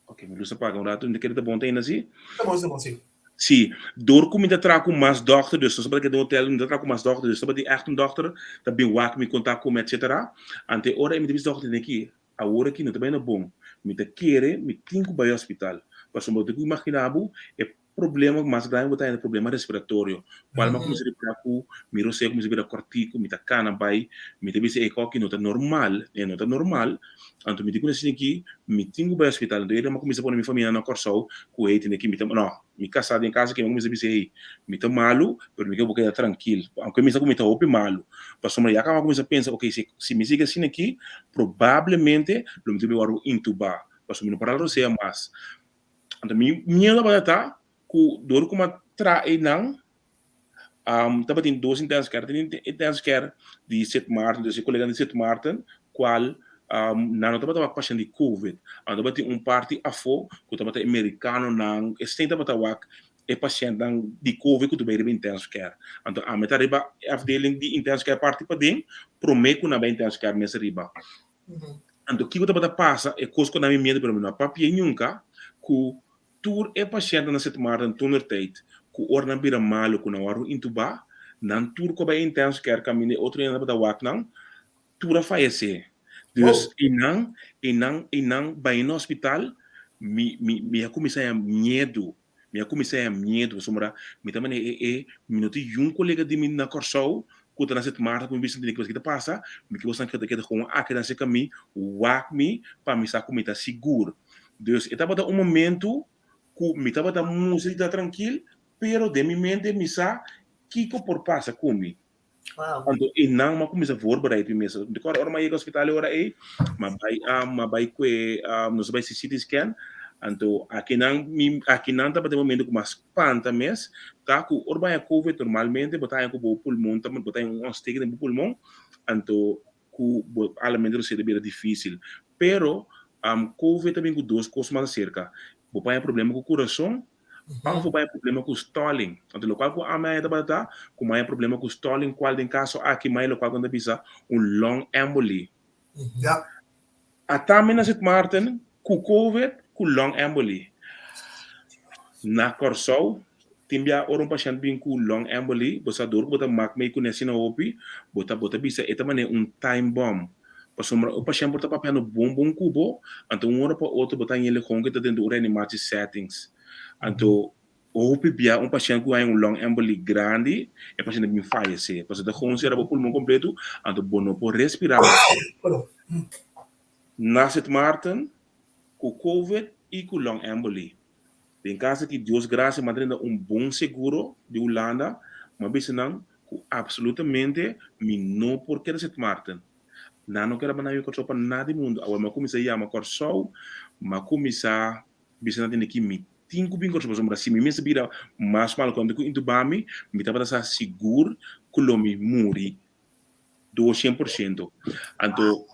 Ok, mi lus a paga un rato, mi ta kere ta bon ta ainda si? Ta bon, ta bon, si. Sí, door ku mi ta traha ku mas dòkter, dus nos tabata keda den hotel, mi ta traha ku mas dòkter, dus tabatin ègt un dòkter ta bin wak mi, konta ku mi, etcetera. Ante ora ei mi ta bisa dòkter, tene ki, awor aki no ta bai na bon, mi ta kere mi tin ku bai hospital, pasobra bo tin ku imagina bo e Problema mas grandi bo ta haña ta problema respiratorio. Cual mi a cuminsa ripara cu mi rosea cuminsa bira cortico, mi ta cana bay, mi ta bisa e coki no ta normal, e no ta normal, anto mi tin cu nesina aki, mi tin cu bay hospital. Anto mi a cuminsa pone mi familia na Corsou cu hey tene aki mi ta, no, mi casa den casa aki mi a cuminsa bisa hey mi ta malu pero mi ke bo keda trankil, aunke mi sa cu mi ta hopi malu, pasobra ya caba mi a cuminsa pensa ok si mi sigui asina aki probablemente lo mi tin cu bay worde intuba, pasobra mi no por hala rosea mas. Anto mi miedo tabata ta ku dor ku mi a traha einan, tabatin dos intensive care. Tabatin intensive care di Sint Maarten, dus e koleganan di Sint Maarten, kual nan no tabata wak pashènt di covid. Anto tabatin un parti afó ku tabata e merikanonan, esei tabata wak e pashèntnan di covid ku ta bai riba intensive care. Anto ami ta riba e afdeling di intensive care parti paden, promé ku nan bai intensive care mes riba. Anto kiko tabata pasa e kos ku a dami miedu pero mi no a papia nunka ku tur e pashèntnan na Sint Maarten toentertijd ku ora nan bira malu ku nan wòrdu intubá nan tur ku a bai intensive care kaminda e otro hende tabata wak nan. Tur a fayesé. Dus einan, einan, einan bai na hospital, mi, mi, mi a kuminsá haña miedu. Mi a kuminsá haña miedu pasobra mi ta manera e, e, mi no tin yun kolega di mi na Kòrsou ku ta na Sint Maarten ku mi bisa tende ki ta pasa, mi ke boso keda keda gewoon aki nan serka mi, wak mi pa mi sa ku mi ta sigur. Dus e tabata un momentu ku mi tabata mustra di ta trankil, pero den mi mente mi sa kiko por pasa ku mi. Wow. Anto einan m'a kuminsá voorbereid mi mes. Mi ta kòrda ora m'a yega hospital e ora ei, m'a bai m'a bai kue nos a bai hasi CT scan, anto akinan mi akinan tabata e momento ku m'a spanta mes, ta ku ora bo haña covid normalmente bo ta haña ku bo pulmon ta bo ta haña un ontsteking den bo pulmon, anto ku bo alamente lo seta bira difísil. Pero covid ta bin ku dos kos mas aserka, bo por haña problema ku kurason Òf bo haña problema ku stòling. Anto lokual ku ami haña tabata ta ku mi haña problema ku stòling kual den kaso aki mi haña lokual ku nan ta bisa un long emboli. Ja. Ata mi na Sint Maarten ku covid ku long emboli. Na Kòrsou tin bia ora un pashènt bin ku long emboli bo sa dor ku bo ta mak mei kuné asina hopi bo ta bo ta bisa e ta manera un time bomb. Pasobra un pashènt por ta papiando bon bon ku bo, anto un ora pa otro bo ta haña lehon ku ta den un reanimatie settings. Anto hopi bia un pashènt ku haña un lung emboli grandi, e pashènt ta bin fayesé. Pasobra ta gewoon sera bo pulmon kompleto, anto bo no por respirá mas. Na Sint Maarten ku covid i ku lung emboli. Den caso aki Dios gracia m'a drenta un bon seguro di Hulanda, m'a bisa nan cu absolutamente mi no por keda Sint Maarten. Nan no keda manda mi Corsou pa nada di mundo. Awor m'a cuminsa yama Corsou, m'a cuminsa bisa nan tende ki mi tin cu bin Corsou pasobra si mi mester bira mas malo cu antes cu intuba mi, mi tabata sa sigur cu lo mi muri 200%. Anto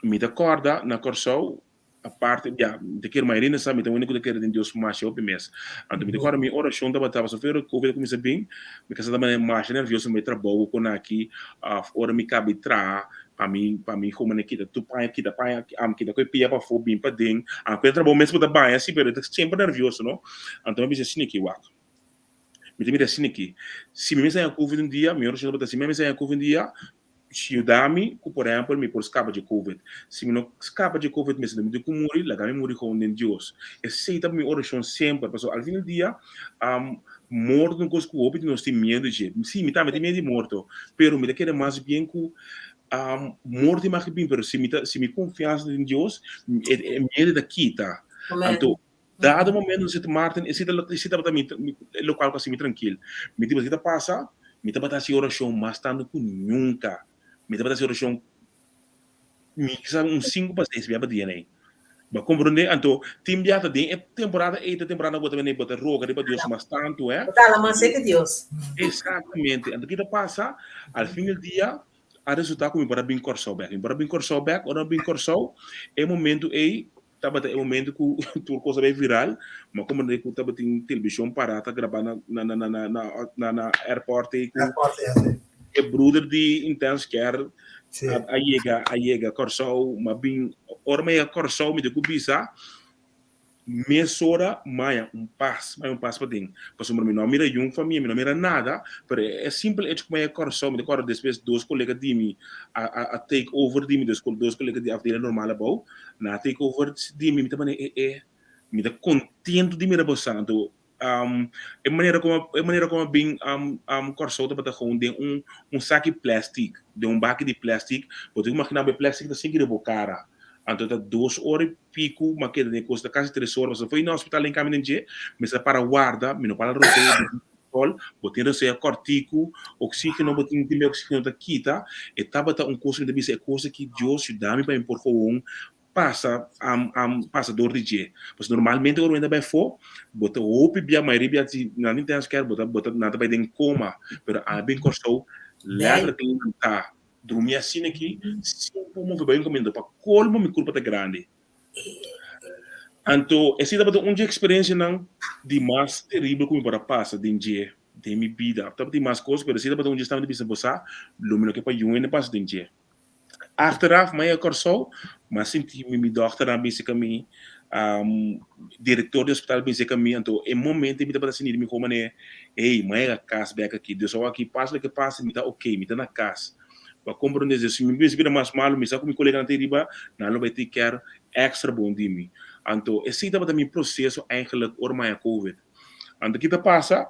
mi ta corda na Corsou Aparte, ya, mi ta kere mayoria sa, mi ta wende ku ta kere den Dios masha hopi mes. Anto mi ta kòrda mi orashon tabata, pasobra ora covid a kuminsá bin, mi kasa tabata masha nervioso mi trabou kon aki, òf ora mi kabi traha, pa mi, pa mi homennan kita tur paña, kita paña, kita koe pia pafó bin paden, aunke e trabou mes bo ta baña si, pero e ta semper nervioso, no. Anto mi a bisa asina aki, wak, mi ta mira asina aki, si mi mes haña covid un dia, mi orashon tabata, si mi mes haña covid un dia, Yuda mi ku por ehèmpel mi por skapa dje covid. Si mi no skapa dje covid mester mi tin ku muri, laga mi muri gewoon den Dios. Esei ta mi orashon semper, pasobra al fin del dia morto ta un kos ku hopi di nos tin miedu dje. Si, mi tambe tin miedu di morto, pero mi ta kere mas bien ku morto tin mas ke bin, pero si mi ta si mi konfiansa ta den Dios, e miedu ta kita. Anto dado momento na Sint Maarten esei ta esei tabata mi lokual ku a hasi mi trankil. Mi di ta pasa, mi tabata hasi orashon mas tantu ku nunka. Mi tabata hasi orashon mi kisa un sinku pa seis bia pa dia nei. Bo a komprondé? Anto tin bia ta den e temporada ei ta temporada ku bo ta bini bo ta roga riba Dios mas tantu, eh. Bo ta hala mas serka Dios. Exactamente. Anto ki ta pasa? Al fin del dia a resulta ku mi por a bin Kòrsou bèk. Mi por a bin Kòrsou bèk, ora mi bin Kòrsou e momento ei Tabata e momento ku tur kos a bai viral, ma komo ku tabatin televishon pará ta grabá na na na na na na na airport ei ku Airport, ya, sí. e bruder di Intense Care Sí. a a yega a yega Kòrsou, m'a bin ora m'a yega Kòrsou mi tin ku bisa mesora m'a haña un pas, m'a haña un pas paden, pasobra mi no a mira yun famia, mi no a mira nada, pero e simpel hecho ku m'a yega Kòrsou mi ta kòrda despues dos kolega di mi a a a take over di mi, dos dos kolega di afdeling normal abou, Na take over di mi, mi ta mane e e mi ta contento di mira boso anto e manera como e manera como a bin Kòrsou tabata gewoon den un un saki plastic den un baki di plastic bo tin ku imagina bo e plastic ta sinki den bo kara anto ta dos ora i piku mi a keda den e kos ta kasi tres ora pasobra fo'i na hospital den kami den dje mi sa para warda mi no para rosea sol bo tin rosea kòrtiku oxigeno bo tin tin oxigeno ta kita e tabata un kos mi ta bisa e kos aki Dios yuda mi pa mi por gewoon pasa pasa dor di dje pasobra normalmente ora bo ta bai afó bo ta hopi bia mayoria bia si nan tin intensive care bo ta bo ta nan ta bai den koma pero ami bin Kòrsou letterlijk nan ta drumi asina aki sin por move bai un kaminda pa kolmo mi kurpa ta grandi. Anto esei tabata un dje eksperensianan di mas teribel ku mi por a pasa den dje den mi bida. Tabatin mas kos, pero esei tabata un dje staba ta bisa, Bo sa, lo mi no ke pa yu hende pasa den dje. Achteraf, mi a yega Kòrsou, mi a sinti mi, mi dòkternan a bisa ku mi, direktor di hospital a bisa ku mi, anto e momento ei mi tabata sinti mi komo manera, ey, mi a yega kas bèk aki, dus awor aki pasa loke pasa, mi ta oke, mi ta na kas. Bo a komprondé esei. Si mi mester bira mas malu, mi sa ku mi koleganan ta ei riba, nan lo bai take care èkstra bon di mi. Anto esei tabata mi proseso eigenlijk ora mi a haña covid. Anto ki ta pasa,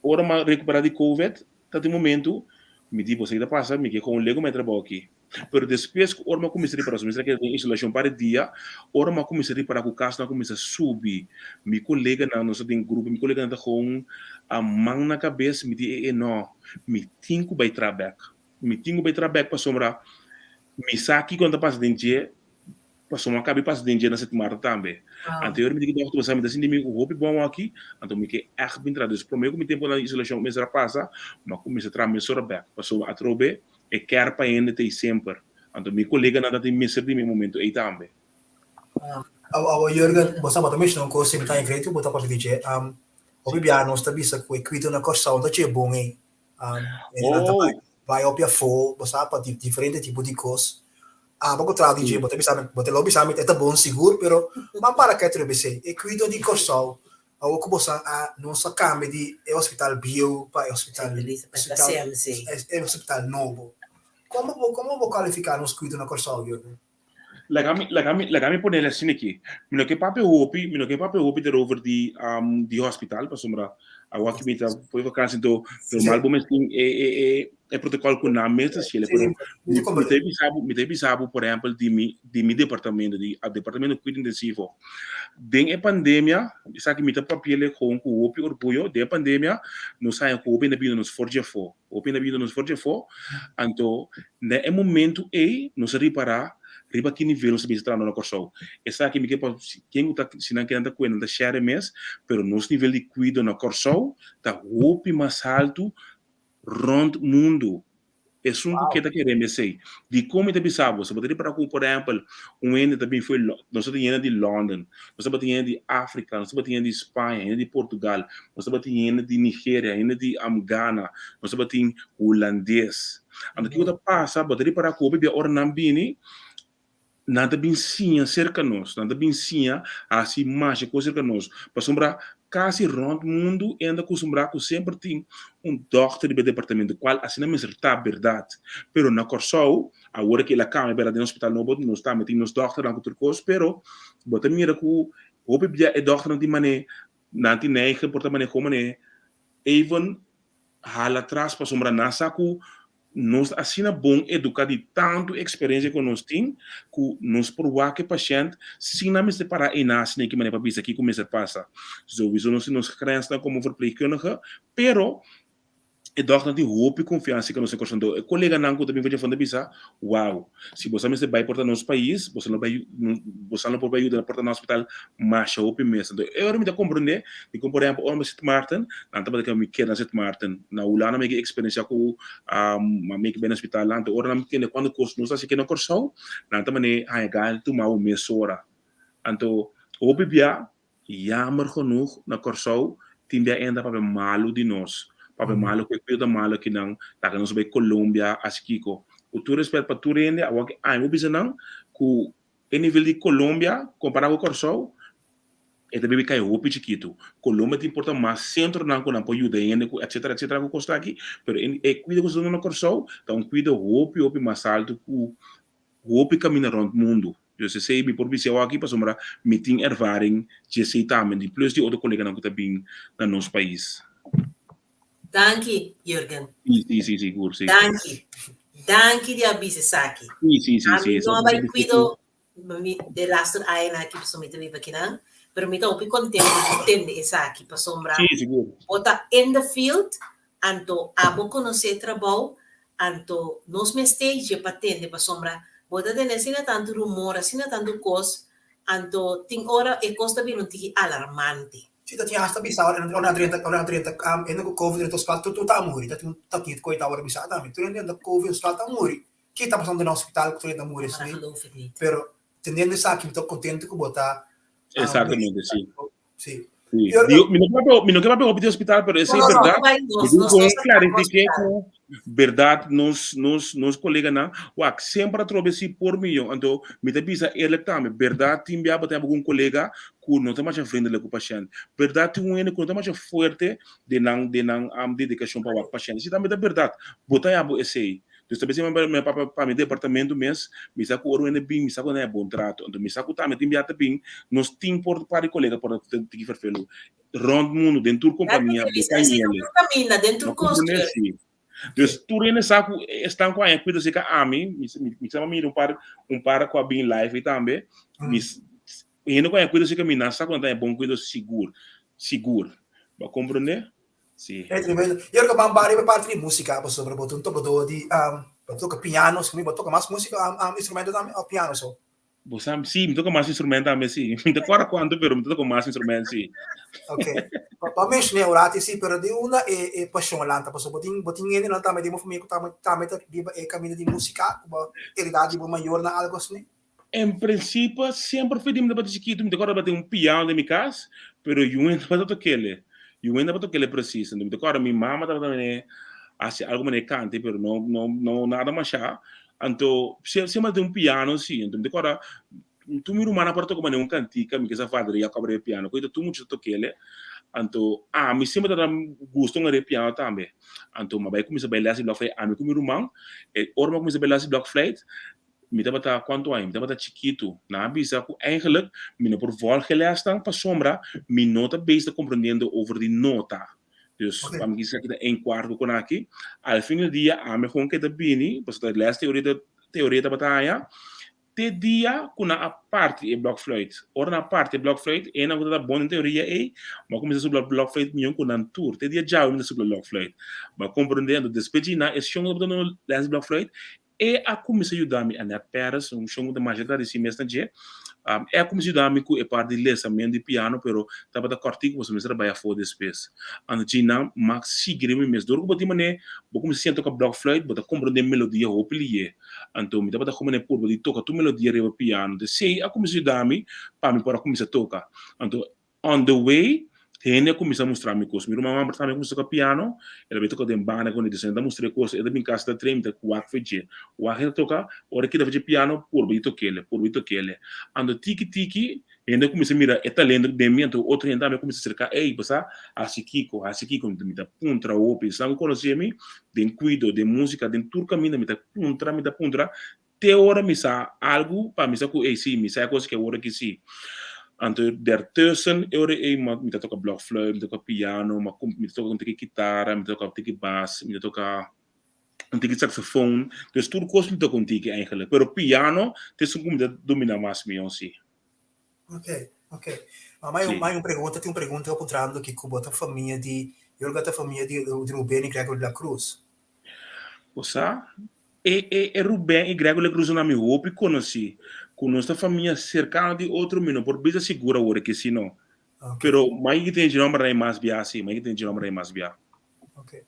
ora mi a rekuperá di covid, ta tin momentu mi di, bo sa ki ta pasa, mi ke kon legu mi trabou aki. Pero despues ku ora mi a kuminsá ripará, so mi mester a keda den isolashon un par di dia, ora mi a kuminsá ripará ku kasonan a kuminsá subi, mi koleganan, nos ta den grupo, mi koleganan ta kon a man na kabes, mi di, e e no, mi tin ku bai traha bèk. Mi tin ku bai traha bèk pasobra mi sa kiko nan ta pasa den dje, pasobra mi a kaba di pasa den dje na Sint Maarten tambe. Anterior mi di ku dòkter, bo sa mi ta sinti mi hopi bon aki, anto mi ke ègt bin traha. Dus promé ku mi tempu na isolashon mester a pasa, mi a kuminsá traha mesora bèk, pasobra atrobe E ker pa hende ta ei semper. Anto mi koleganan ta tin mester di mi e momento ei tambe. Awo Jurgen, bo sa bo ta menshona un kos i mi ta agree ku bo ta papia di dje. Hopi biaha nos ta bisa ku e kuido na Kòrsou no ta dje bon ei. Hendenan ta bai bai hopi afó, bo sa, pa diferente tipo di kos. Abo ku traha di dje, bo ta bisa mi, bo ta lo bisa mi e ta bon sigur, pero ban para kèt riba esei. E kuido di Kòrsou Awor ku boso a nos a kambia di e hospital bieu pa e hospital e hospital nobo. Komo bo komo bo kualifiká nos kuido na Kòrsou, Jurgen? Laga mi laga mi laga mi ponel asina aki. Mi no ke papia hopi, mi no ke papia hopi derover di di hospital pasobra awor aki mi ta for vakansi anto normal bo mes tin e e e e protokòl ku nan mes ta hasiel pero mi ta bisa bo mi ta bisa bo por ehèmpel di mi di mi departamento di departamento kuido intensivo den e pandemia esaki mi ta papi'el kon ku hopi orguyo den e pandemia nos haña ku hopi hende a bini nos for dje afó hopi hende a bini nos for dje afó anto na e momento ei nos a ripará riba ki nivel nos ta bisa trahando na Kòrsou esaki mi ke pa ken ku ta si nan ke nan ta kuenta nan ta share mes pero nos nivel di kuido na Kòrsou ta hopi mas haltu rond mundu. Esun ku ke ta kere mesei. Dikon mi ta bisa bo? Bo ta ripara ku, por ehèmpel, un hende ta bin fo'i nos ta tin hende di London, nos tabatin hende di Afrika, nos tabatin hende di Spaña, hende di Portugal, nos tabatin hende di Nigeria, hende di Ghana, nos tabatin hulandes. Anto kiko ta pasa? Bo ta ripara ku hopi bia ora nan bini, Nan ta bin siña serka nos, nan ta bin siña hasi masha kos serka nos, pasobra kasi rònt mundu e nan ta kustumbrá ku semper tin un dòkter riba e departamento, kual asina mester ta bèrdat. Pero na Kòrsou, awor ku el a kambia bèrdat den hospital nobo, nos tambe tin nos dòkternan ku tur kos, pero bo ta mira ku hopi bia e dòkternan tin manera, nan tin neiging por ta manera kon manera even hala atras pasobra nan sa ku Nos ta asina bon eduká di tantu eksperensia ku nos tin ku nos por wak e pashènt sin nan mester pará einan asina e ki manera pa bisa kiko mester pasa. Souiso nos tin nos grensnan komo verpleegkundige, pero e dòkternan tin hopi konfiansa ku nos den Kòrsou. Anto e koleganan ku ta bin for djafor ta bisa, Wou, si boso a mester bai por ta nos pais, boso lo bai boso lo por bai yuda por ta na hospital masha hopi mes. Anto e ora mi ta komprendé dikon por ehèmpel ora mi Sint Maarten, nan tabata ke mi keda na Sint Maarten. Na Hulanda mi a eksperensiá ku mi a bai na hospital anto ora nan tende kuantu kos nos ta hasi aki na Kòrsou, nan ta manera haña gana di tuma bo mesora. Anto hopi bia Jammer genoeg na Kòrsou tin bia enda papia malu di nos, papia malu ku e kuido ta malu akinan, laga nos bai Colombia hasi kiko. Ku tur respet pa tur hende awor ki ami bo bisa nan ku e nivel di Colombia kompará ku Kòrsou e ta bibi kai hopi chikitu. Colombia tin por ta mas sentronan ku nan por yuda hende ku etcetera etcetera ku kos ta aki, pero e kuido ku ta duna na Kòrsou ta un kuido hopi hopi mas altu ku hopi kaminda rònt mundu. Dus esei mi por bisa awor aki pasobra mi tin ervaring dje esei tambe di plus di otro koleganan ku ta bin na nos pais. Danki, Jurgen. Si, si, si, sigur, si. Danki. Danki di a bisa esaki. Si, si, si, si. Ami no a bai kuido mi de laster añanan aki pasobra mi ta biba akinan, pero mi ta hopi kontento di tende esaki pasobra Si, sigur. bo ta in the field Anto abo konosé trabou, anto nos mester dje pa tende pasobra bo ta tende asina tantu rumor, asina tantu kos, anto tin ora e kos ta bira un tiki alarmante. Si ta tin hasta bisa ora nan drenta ora nan drenta hende ku covid drenta hospital tur tur ta muri ta tin ta tin koe ta wòrdu bisa tambe tur hende drenta covid hospital ta muri ki ta pasando na hospital ku tur hende ta muri Ora geloof ik niet. pero teniendo esaki mi ta kontentu ku bo ta Exactamente si. Si. Sí. Digo, mi no ke mi no ke papia hopi di hospital, pero esei No, no, berdad. no, bai, nos, Mi nos, con nos ta clarifique hospital. ku berdad nos nos nos koleganan wak semper a trobe si por miyon. Anto mi ta bisa eerlijk tambe, berdad tin bia bo ta haba un kolega ku no ta masha vriendelijk ku pashent. Berdad tin un hende ku no ta masha fuerte den nan den nan dedikashon pa wak pashent. Esei tambe ta berdad. Bo ta haba esei. Dus ta bisa mi papa pa mi departamento mes, mi sa ku ora un hende bin, mi sa ku nan e bon trato. Anto mi sa ku tambe tin bia ta bin, nos tin por par di kolega por ta tiki ferfelu rònt mundu, den tur kompania, bo ta yele. Den tur kos. Dus tur hende sa ku esnan ku haña kuido serka ami, mi sa mira un par un par ku a bin live ei tambe, mi hende ku haña kuido serka mi nan sa ku nan ta haña bon kuido sigur, sigur. Bo a komprondé? Si. E tremendo. I ora ku ban bai riba e parti di músika pasobra bo ta un tokadó di bo ta toka piano, bo ta toka mas músika instrumento tambe òf piano so? Bo sa, sí, mi toca mas instrument tambe, sí. Mi ta kòrda kuantu, pero mi ta toca mas instrument, sí. Ok. Bo a menshoná un ratu sí, pero di unda e e pashon a lanta? Pasobra bo tin bo tin hendenan tambe den bo famia ku tambe tambe ta biba e kaminda di músika ku bo heredá di bo mayornan algu asina? En prinsipio, semper for di mi tabata chikitu, mi ta kòrda tabatin un piano den mi kas, pero yu hende tabata tok'el. Yu hende tabata tok'el presis. Mi ta kòrda mi mama tabata mane hasi algu manera e kanta, pero no no no nada mashá. Anto, semper tin un piano si. Anto mi ta kòrda, tur mi rumannan por a toka manera un kantika, mi ke sa Vadria kòbra e piano. Koe ta tur mucha ta tok'el. Anto, ami semper ta da gusto ngara e piano tambe. Anto, mi a bai kuminsá bai lès di blòkflùit, ami ku mi ruman. E ora mi a kuminsá bai lès di blòkflùit, mi tabata kuantu aña? Mi tabata chikitu. Nan a bisa ku eigenlik mi no por vòlg e lèsnan pasobra mi no ta bezig ta komprendiendo over di nota. Dus pa mi kisa kita een kwart ku konaki, al fin del dia ami gewoon keda bini, pasobra ta les teoria teoria tabata haña, te dia ku nan a parti e blokfluit. Ora nan a parti e blokfluit, e nan ku tabata bon den teoria ei, bo a kuminsá supla blokfluit mion ku nan tur. Te dia djawe mi ta supla blokfluit. Bo a komprendé? Anto despues di nan e shon ku tabata duna les di blokfluit, E a kuminsá yuda mi, Annette Perez, un shon ku ta masha gradisí mes na dje. E a kuminsá yuda mi ku e parti di lesamentu di piano, pero tabata kòrtiku pasobra mi mester a bai afó despues. Anto djinan m'a sigui riba mi mes. Dor ku bo tin manera, bo kuminsá siña toka blòkfluit, bo ta komprondé melodia hopi lié. Anto mi tabata ku manera purba di toka tur melodia riba piano. Esei a kuminsá yuda mi pa mi por a kuminsá toka. Anto On the way, hende a kuminsá mustra mi kos. Mi ruman mamber tambe a kuminsá toka piano, el a bin toka den banda ku mi. So, e ta mustra e kos, e ta bin kas ta train, mi ta wak for dje. Wak e ta toka, ora e keda for dje piano, purba di tok'el, purba di tok'el. Anto tiki tiki, hende a kuminsá mira e talento den mi, anto otro hende tambe a kuminsá serká, ey, bo sa hasi kiko, hasi kiko. Mi ta puntra hopi. Esnan ku konosé mi den kuido, den músika, den tur kaminda, mi ta puntra, mi ta puntra. Te ora mi sa algu pa mi sa ku ey si mi sa e kos ke awor aki si. Anto dertussen e ora ey mi ta toka blokfluit, mi ta toka piano, mi ta toka un tiki kitara, mi ta toka un tiki bas, mi ta toka un tiki saxofoon. Dus tur kos mi toka un tiki eigenlijk. Pero piano ta esun ku mi ta domina mas mihó si. Ok, ok. Ma mai un, mai un pregunta, tin un pregunta ku puntrando aki ku bo ta famia di, Yorga ta famia di Rubén y Gregory de la Cruz. Bo sa, E e e Ruben i Gregory Cruz nan mi hopi konosí. Ku nos ta famia serkano di otro mi no por bisa sigur awor ke si no. Ok. Pero mai ki tin e nomber nan e mas bia si, mai ki tin e nomber nan e mas bia. Ok.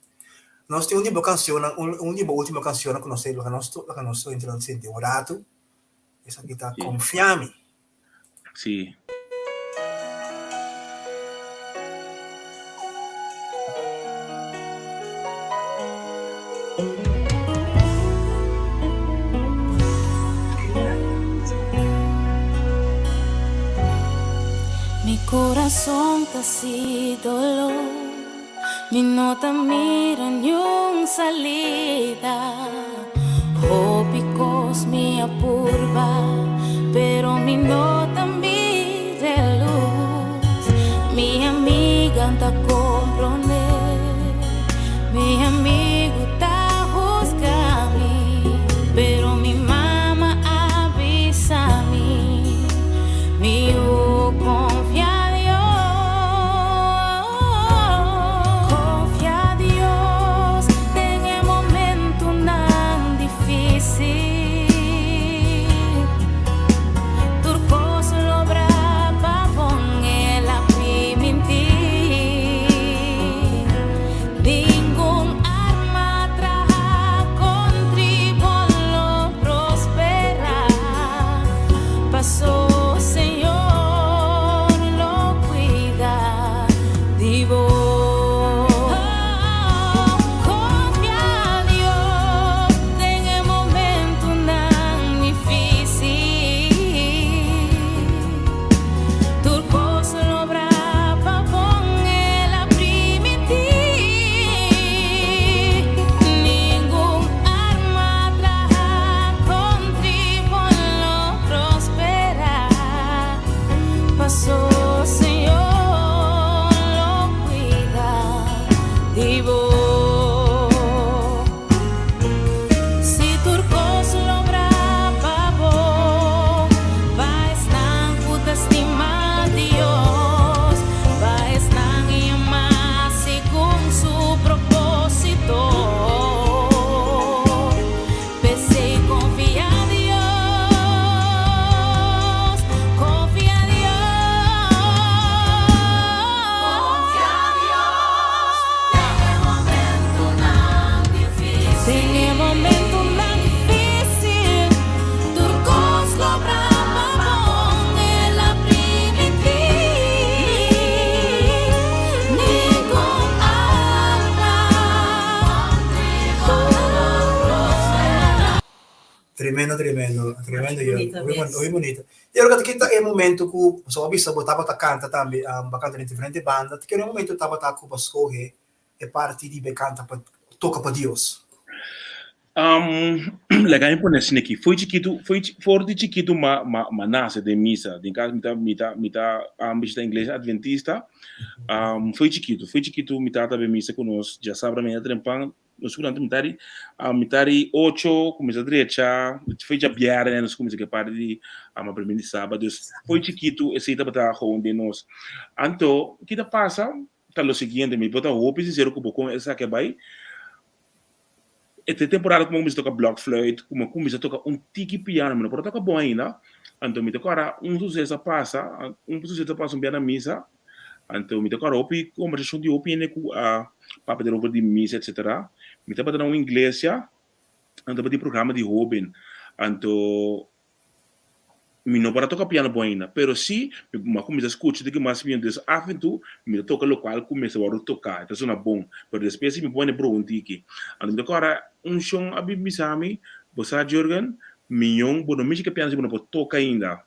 Nos tin un di bo kansionnan, un un di bo último kansionnan ku nos te laga nos laga nos introdusi den un ratu. Esaki ta Si. Konfia Mi. Si. Mi corazon ta si dolor, mi no ta mira niun salida. Hopi cos mi a purba, pero mi no ta mira e luz. Mi amiga ta comprende, mi amigo ta husga mi, pero mi mama a bisa mi, mi yu confia Dios. Confia Dios den e momentunan difícil. Tremendo, tremendo, tremendo, Masha Jurgen. bunita Hopi mes. hopi bunita. Jurgen, kita e momento ku so a bisa bo tabata kanta tambe, um, bo a kanta den diferente banda. Ki e momento tabata ku bo a skohe e parti di be kanta pa toka pa Dios? Um, laga mi pone asina aki. Foi chikitu, foi for di chikitu ma ma ma nase den misa. Den kas mi ta mi ta mi ta um, bishita iglesia adventista. Um, foi chikitu, foi chikitu mi tata be misa ku nos djasabra mañana trempan. Nos ku nan mitad di mitad di ocho kuminsá drecha, foi djabièrnè nos kuminsá ke parti di aprende di saba. Dus foi chikitu esei tabata gewoon den nos. Anto ki ta pasa ta lo siguiente, mi por ta hopi sinsero ku bo kon esaki a bai. E te temporada ku mi a kuminsá toka blokfluit, ku mi a kuminsá toka un tiki piano, mi no por a toka bon ainda. Anto mi ta kòrda un suseso a pasa, un suseso a pasa un bia na misa. Anto mi ta kòrda hopi kombersashon di hopi hende ku a papia derover di misa etsetera. Mi tabata na un iglesia, nan tabatin programa di hóben. Anto mi no por a toka piano bon ainda, pero si mi a kuminsá skucha di ki mas mi dus af en toe mi ta toka lokual ku mester wòrdu toká, e ta sona bon. Pero despues si mi pone broa un tiki. Anto mi ta kòrda un shon a bin bisa mi, Bo sa Jurgen, miyon bo no mishi ke piano si bo no por toka ainda.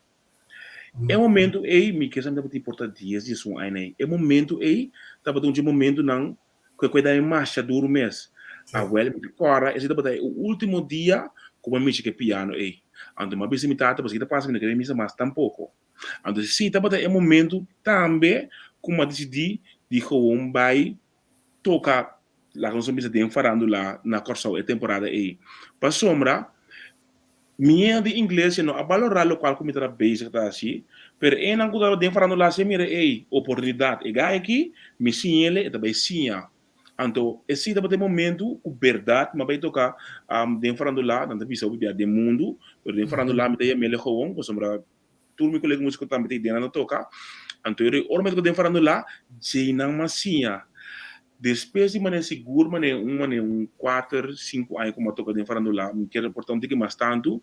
E momento ei, mi kesa mi tabatin por ta dies, diesun aña ei. E momento ei tabata un dje momentonan ku e kueda mi masha duru mes. Awel, mi ta kòrda esei tabata e último dia ku mi a mishi ku e piano ei. Anto mi a bisa mi tata, pasobra ki ta pasa mi no kere misa mas tampoko. Anto sí tabata e momento tambe ku mi a disidí di gewoon bai toka, laga nos a bisa den farándula na Kòrsou e temporada ei. Pasobra mi hende di inglesia no a balorá lokual ku mi tabata bezig ta hasi, pero enan ku tabata den farándula si a mira, ey, oportunidat, e gai aki, mi siñ'el, e ta bai siña. Anto esei tabata e momentu ku bèrdat mi a bai toka den farándula, nan ta bisa hopi bia den mundu, pero den farándula mi ta yam'el gewoon pasobra Tur mi kolega músiko tambe ta idea nan ta toka. Anto e ora mi a toka den farandula, djei nan mas siña. Despues di manera sigur manera un manera un kuater, sinku aña ku mi a toka den farandula, mi kier por ta un tiki mas tantu,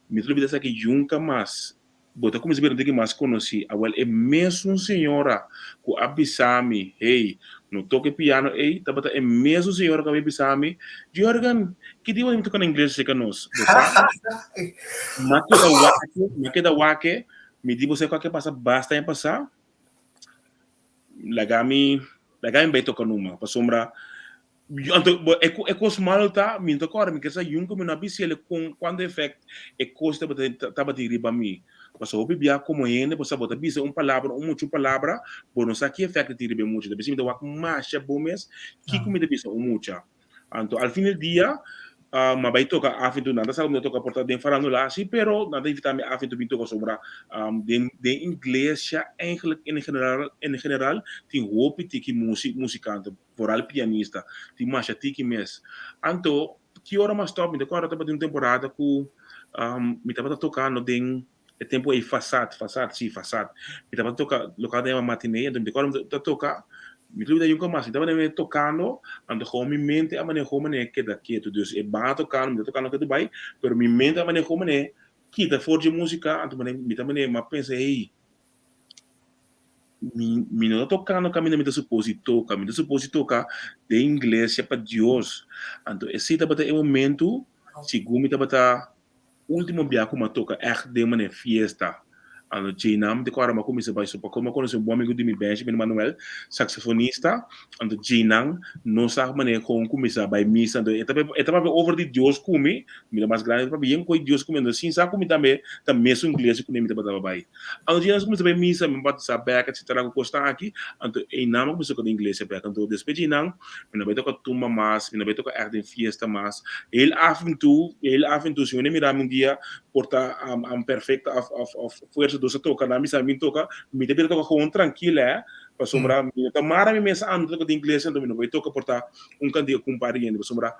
mi ta lubida esaki yunka mas. Bo ta kuminsá bira un tiki mas konosí. Awèl e mesun señora ku a bisa mi, hey, no toka e piano ei, tabata e mesun señora ku a bisa mi, Jurgen, ki dia bo ta bin toka na ingles acerca nos? Bo sa? M'a keda wak, m'a keda wak, mi di bo sa kua ke pasa basta aña pasá, laga mi, laga mi bai toka numa, pasobra anto bo e e kos malo ta mi no ta kòrda, mi ke sa yunka mi no a bisa el kon kuantu efèkt e kos tabata tabatin riba mi, pasobra hopi bia komo hende bo sa bo ta bisa un palabra un mucha un palabra bo no sa ki efèkt e tin riba e mucha, ta bisa mi ta wak masha bo mes kiko mi ta bisa un mucha. Anto al fin del dia m'a bai toka af en toe, nan ta sa ku mi ta toka por ta den farandula si, pero nan ta invita mi af en toe bin toka sombra den den iglesia eigenlijk en general en general tin hopi tiki musi musikante vooral pianista tin masha tiki mes. Anto ki ora m'a stop mi ta kòrda tabatin un temporada ku mi tabata tokando den e tempu ei Fasad, Fasad, si, Fasad. Mi tabata toka lokal ta yama Matinee, anto mi ta kòrda mi ta toka, mi ta lubida yunka mas, mi tabata mane tokando, anto gewoon mi mente a manera gewoon manera keda ketu, dus e banda tokando, mi ta tokando ketu bai, pero mi mente a manera gewoon manera kita for dje musika, anto manera mi ta manera mi a pensa hey, mi mi no ta tokando kaminda mi ta supos di toka, mi ta supos di toka den iglesia pa Dios, anto esei tabata e momento segun mi tabata Ultimo bia ku mi a toka ègt den manera fiesta. Anto djeinan mi ta kòrda mi a kuminsá bai so pasobra mi a konosé un bon amigu di mi, Benjamin Manuel, saksofonista. Anto djeinan nos a manera kon kuminsá bai misa. Anto e ta e ta papia over di Dios ku mi, mi ta mas grandi, e ta papia yen koe Dios ku mi. Anto sin sa ku mi tambe ta mesun iglesia ku mi tabata bai. Anto djeinan nos a kuminsá bai misa, mi a batisá bèk etsetera ku kosnan aki. Anto einan mi a kuminsá toka den iglesia bèk. Anto despues djeinan Mi no bai toka tumba mas, mi no bai toka ègt den fiesta mas. Heel af en toe, heel af en toe, si wende mira mi un dia por ta am perfecto of of of fuerza dos a toka, nan bisa mi toka, mi ta bira toka gewoon trankil hè, pasobra mi no ta mara mi mes a mi ta toka den iglesia, anto mi no bai toka por ta un kantiga ku un par di hende, pasobra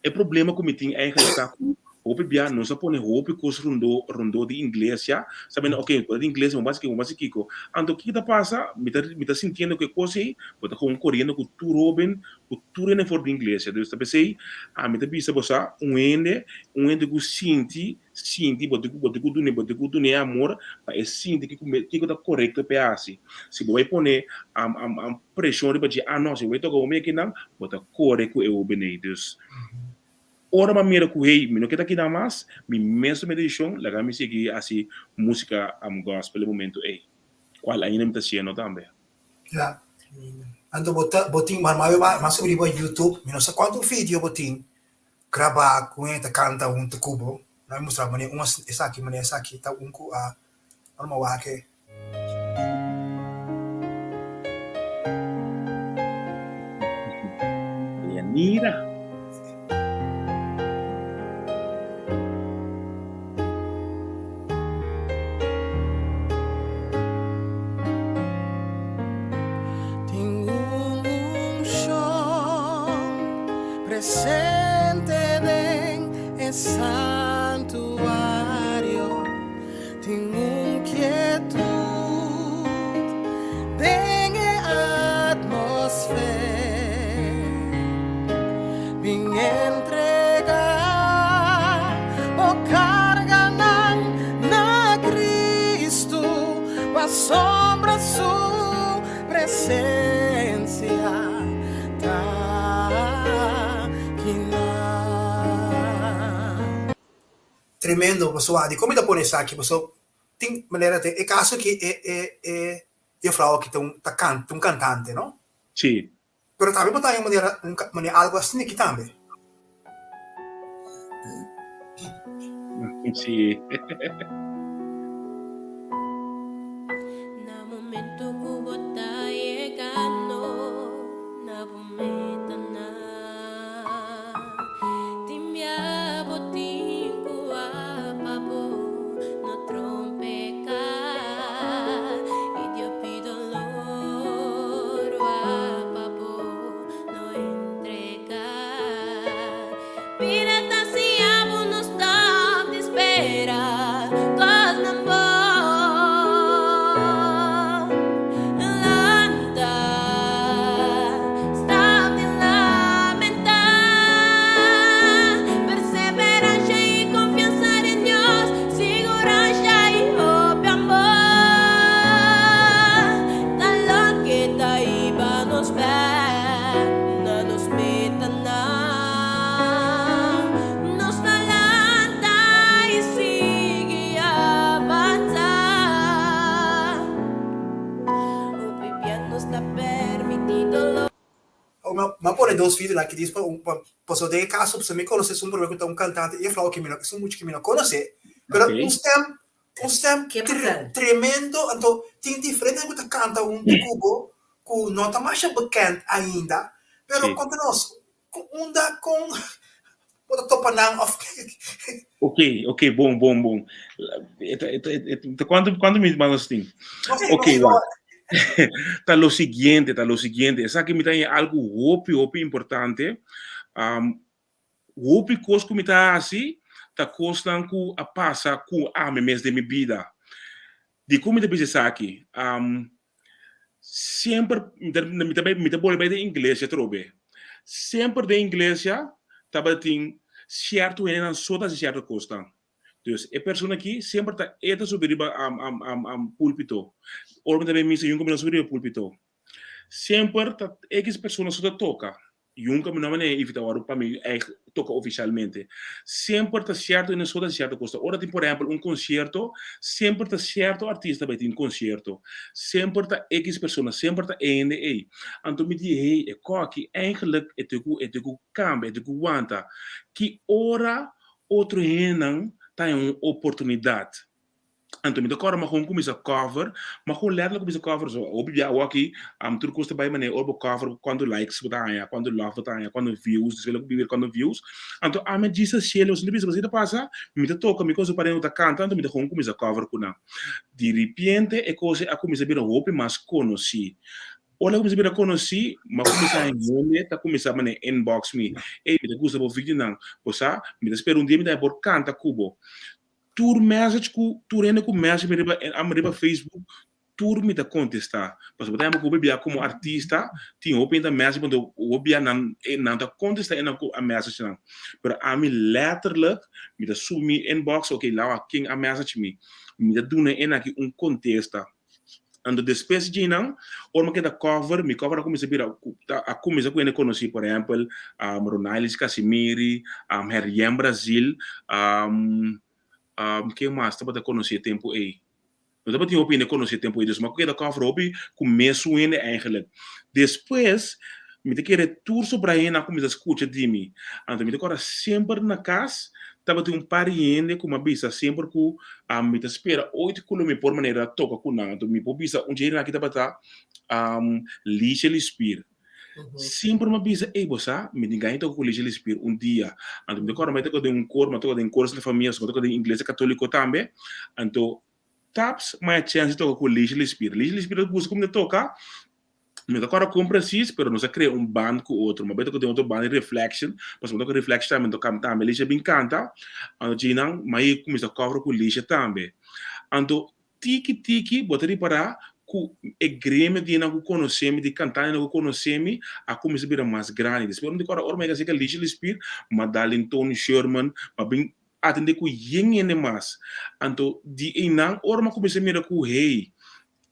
E problema ku mi tin eigenlijk ta ku hopi bia nos a pone hopi kos rondó rondó di inglesia, sabiendo oke ku ta di inglesia bo basi kiko bo basi kiko. Anto kiko ta pasa mi ta mi ta sintiendo ku e kos ei bo ta kon koriendo ku tur hoben ku tur hende for di inglesia. Dus ta p'esei ami ta bisa bo sa un hende un hende ku sinti sinti bo tin ku bo tin ku dun'é bo tin ku dun'é amor pa e sinti kiko kiko ta korekto p'e hasi. Si bo bai pone preshon riba dje, ah no si bo bai toka bo mi akinan bo ta kore ku e hoben ei. Dus. Ora mi a mira ku hey, mi no ke ta kina mas, mi mes tuma e desishon, laga mi sigui hasi músika gospel e momento ei, kual ainda mi ta hasiendo tambe. Ya. Anto bo ta bo tin ma ma subi riba YouTube, mi no sa kuantu video bo tin grabá ku hende ta kanta huntu ku bo. Nan a mustra manera un esaki manera esaki ta un ku a ora mi a wak e. Yanira. Tin un unshon presente den e santuario, tin un kietut den e atmosfer. Bin entrega bo karganan na Kristu, pasobra su presensia ta kinan. Tremendo paso a dikon mi ta pone esaki paso tin manera den e kaso aki e e e juffrouw aki ta un ta kanta un kantante no? Si. Pero tambe bo ta haña manera un manera algo asina aki tambe. Si. Na momento ku bo ta yegando na bo metanan, tin bia bo tin ku wak pa bo no trompeká i Dios pidi dolor wak pa bo no entregá. Bida ta siña bo no stop di spera kosnan bon. Lanta, stop di lamentá. Perseveransha i konfiansa den Dios, siguransha i hopi amor ta loke ta hiba nos bèk na nos metanan. Nos ta lanta i sigui avansá. Hopi bia nos ta permití dolor. Mi a pone dos video aki dis pa un pa pasobra den e kaso pasobra mi konosé esun promé ku ta un kantante e flou ku mi no esun mucha ku mi no konosé pero un stem un stem tremendo anto tin diferente ku ta kanta huntu ku bo ku no ta masha bekend ainda pero konta nos ku unda kon bo ta topa nan of Ok, ok, bon, bon, bon. Kuantu, kuantu minuut mas nos tin? Ok, wak. Ta lo siguiente, ta lo siguiente. Esaki mi ta haña algu hopi, hopi importante. Um, hopi kos ku mi ta hasi ta kosnan ku a pasa ku ami mes den mi bida. Dikon mi ta bisa esaki? Um, semper mi ta, mi ta bai, mi ta bolbe bai den iglesia atrobe. Semper den iglesia tabatin sierto hendenan so ta hasi sierto kosnan. Dus e persona aki semper ta e ta subi riba pulpito. Ora mi ta bai misa yunka mi no subi riba pulpito. Semper ta ekis persona so ta toka. Yunka mi no a manera invita wòrdu pa mi ègt toka ofisialmente. Semper ta sierto hende so ta hasi sierto kos. Ora tin por ehèmpel un konsierto, semper ta sierto artista bai tin konsierto. Semper ta ekis persona, semper ta e hende ei. Anto mi di hey e kòki eigentlik e tin ku e tin ku kambia, e tin ku wanta. Ki ora otro hendenan ta haña un oportunidat? Anto mi ta kòrda mi a kon kuminsá cover, mi a kon lètterlijk kuminsá cover, so hopi bia awor aki tur kos ta bai manera ora bo cover kuantu likes bo ta haña, kuantu love bo ta haña, kuantu views, despues lo bira kuantu views, anto ami a djis a shele, pasobra mi ta bisa pasobra ta pasa, mi ta toka mi kos pareu ta kanta, anto mi ta kon kuminsá cover ku nan. Di ripiente e kos ei a kuminsá bira hopi mas konosí. Ora a kuminsá bira konosí, mi a kuminsá haña hende ta kuminsá manera inbox mi, ey mi ta gusta bo videonan, bo sa mi ta spera un dia mi ta por kanta ku bo. Tur message ku tur hende ku message mi riba am riba Facebook tur mi ta kontestá. Pasobra bo ta ku hopi bia komo artista tin hopi hende ta message bo anto hopi bia nan nan ta kontestá e nan ku a message nan. Pero ami letterlijk mi ta subi mi inbox ok lawa ken a message mi. Mi ta duna e nan aki un kontesta. Anto despues di djinan, ora mi keda cover, mi cover a cuminsa bira, a cuminsa cu hende conoci, por ehempel, Ronailis Casimiri, Herrien Brazil, ken mas tabata conoci e tempo ey? No tabatin hopi hende conoci e tempo ey, dus mi a keda cover hopi cu mesun hende eigenlijk. Despues, mi ta kere tur sobra hende a cuminsa scucha di mi. Anto mi ta corda semper na cas tabatin un par di hende cu mi a bisa semper cu mi ta spera ooit cu lo mi por manera toca cu nan. Anto mi por bisa un dje aki tabata Licia Lispier. Semper mi a bisa, ey bo sa, mi tin gana di toca cu Licia Lispier un dia. Anto mi ta corda mi a toca den un cor, mi a toca den cor Santa Famia, mi a toca den iglesia catolico tambe. Anto taps mi a chance di toca cu Licia Lispier. Licia Lispier ta gusta cu mi ta toca. Mi ta kòrda kon presis, pero nos a krea un band ku otro. Mi a beta ku den otro band di Reflection, pasobra mi toka Reflection tambe, mi toka tambe. Lisha bin kanta, anto djinan mi a yega kuminsá kòvra ku Lisha tambe. Anto tiki tiki bo ta ripará ku e gremio di nan ku konosé mi, di kantantenan ku konosé mi, a kuminsá bira mas grandi. Despues mi ta kòrda ora mi a yega serka Lisha Lispier, Madalyn Tony Sherman, mi a bin atendé ku yen hende mas. Anto di einan ora mi a kuminsá mira ku hey,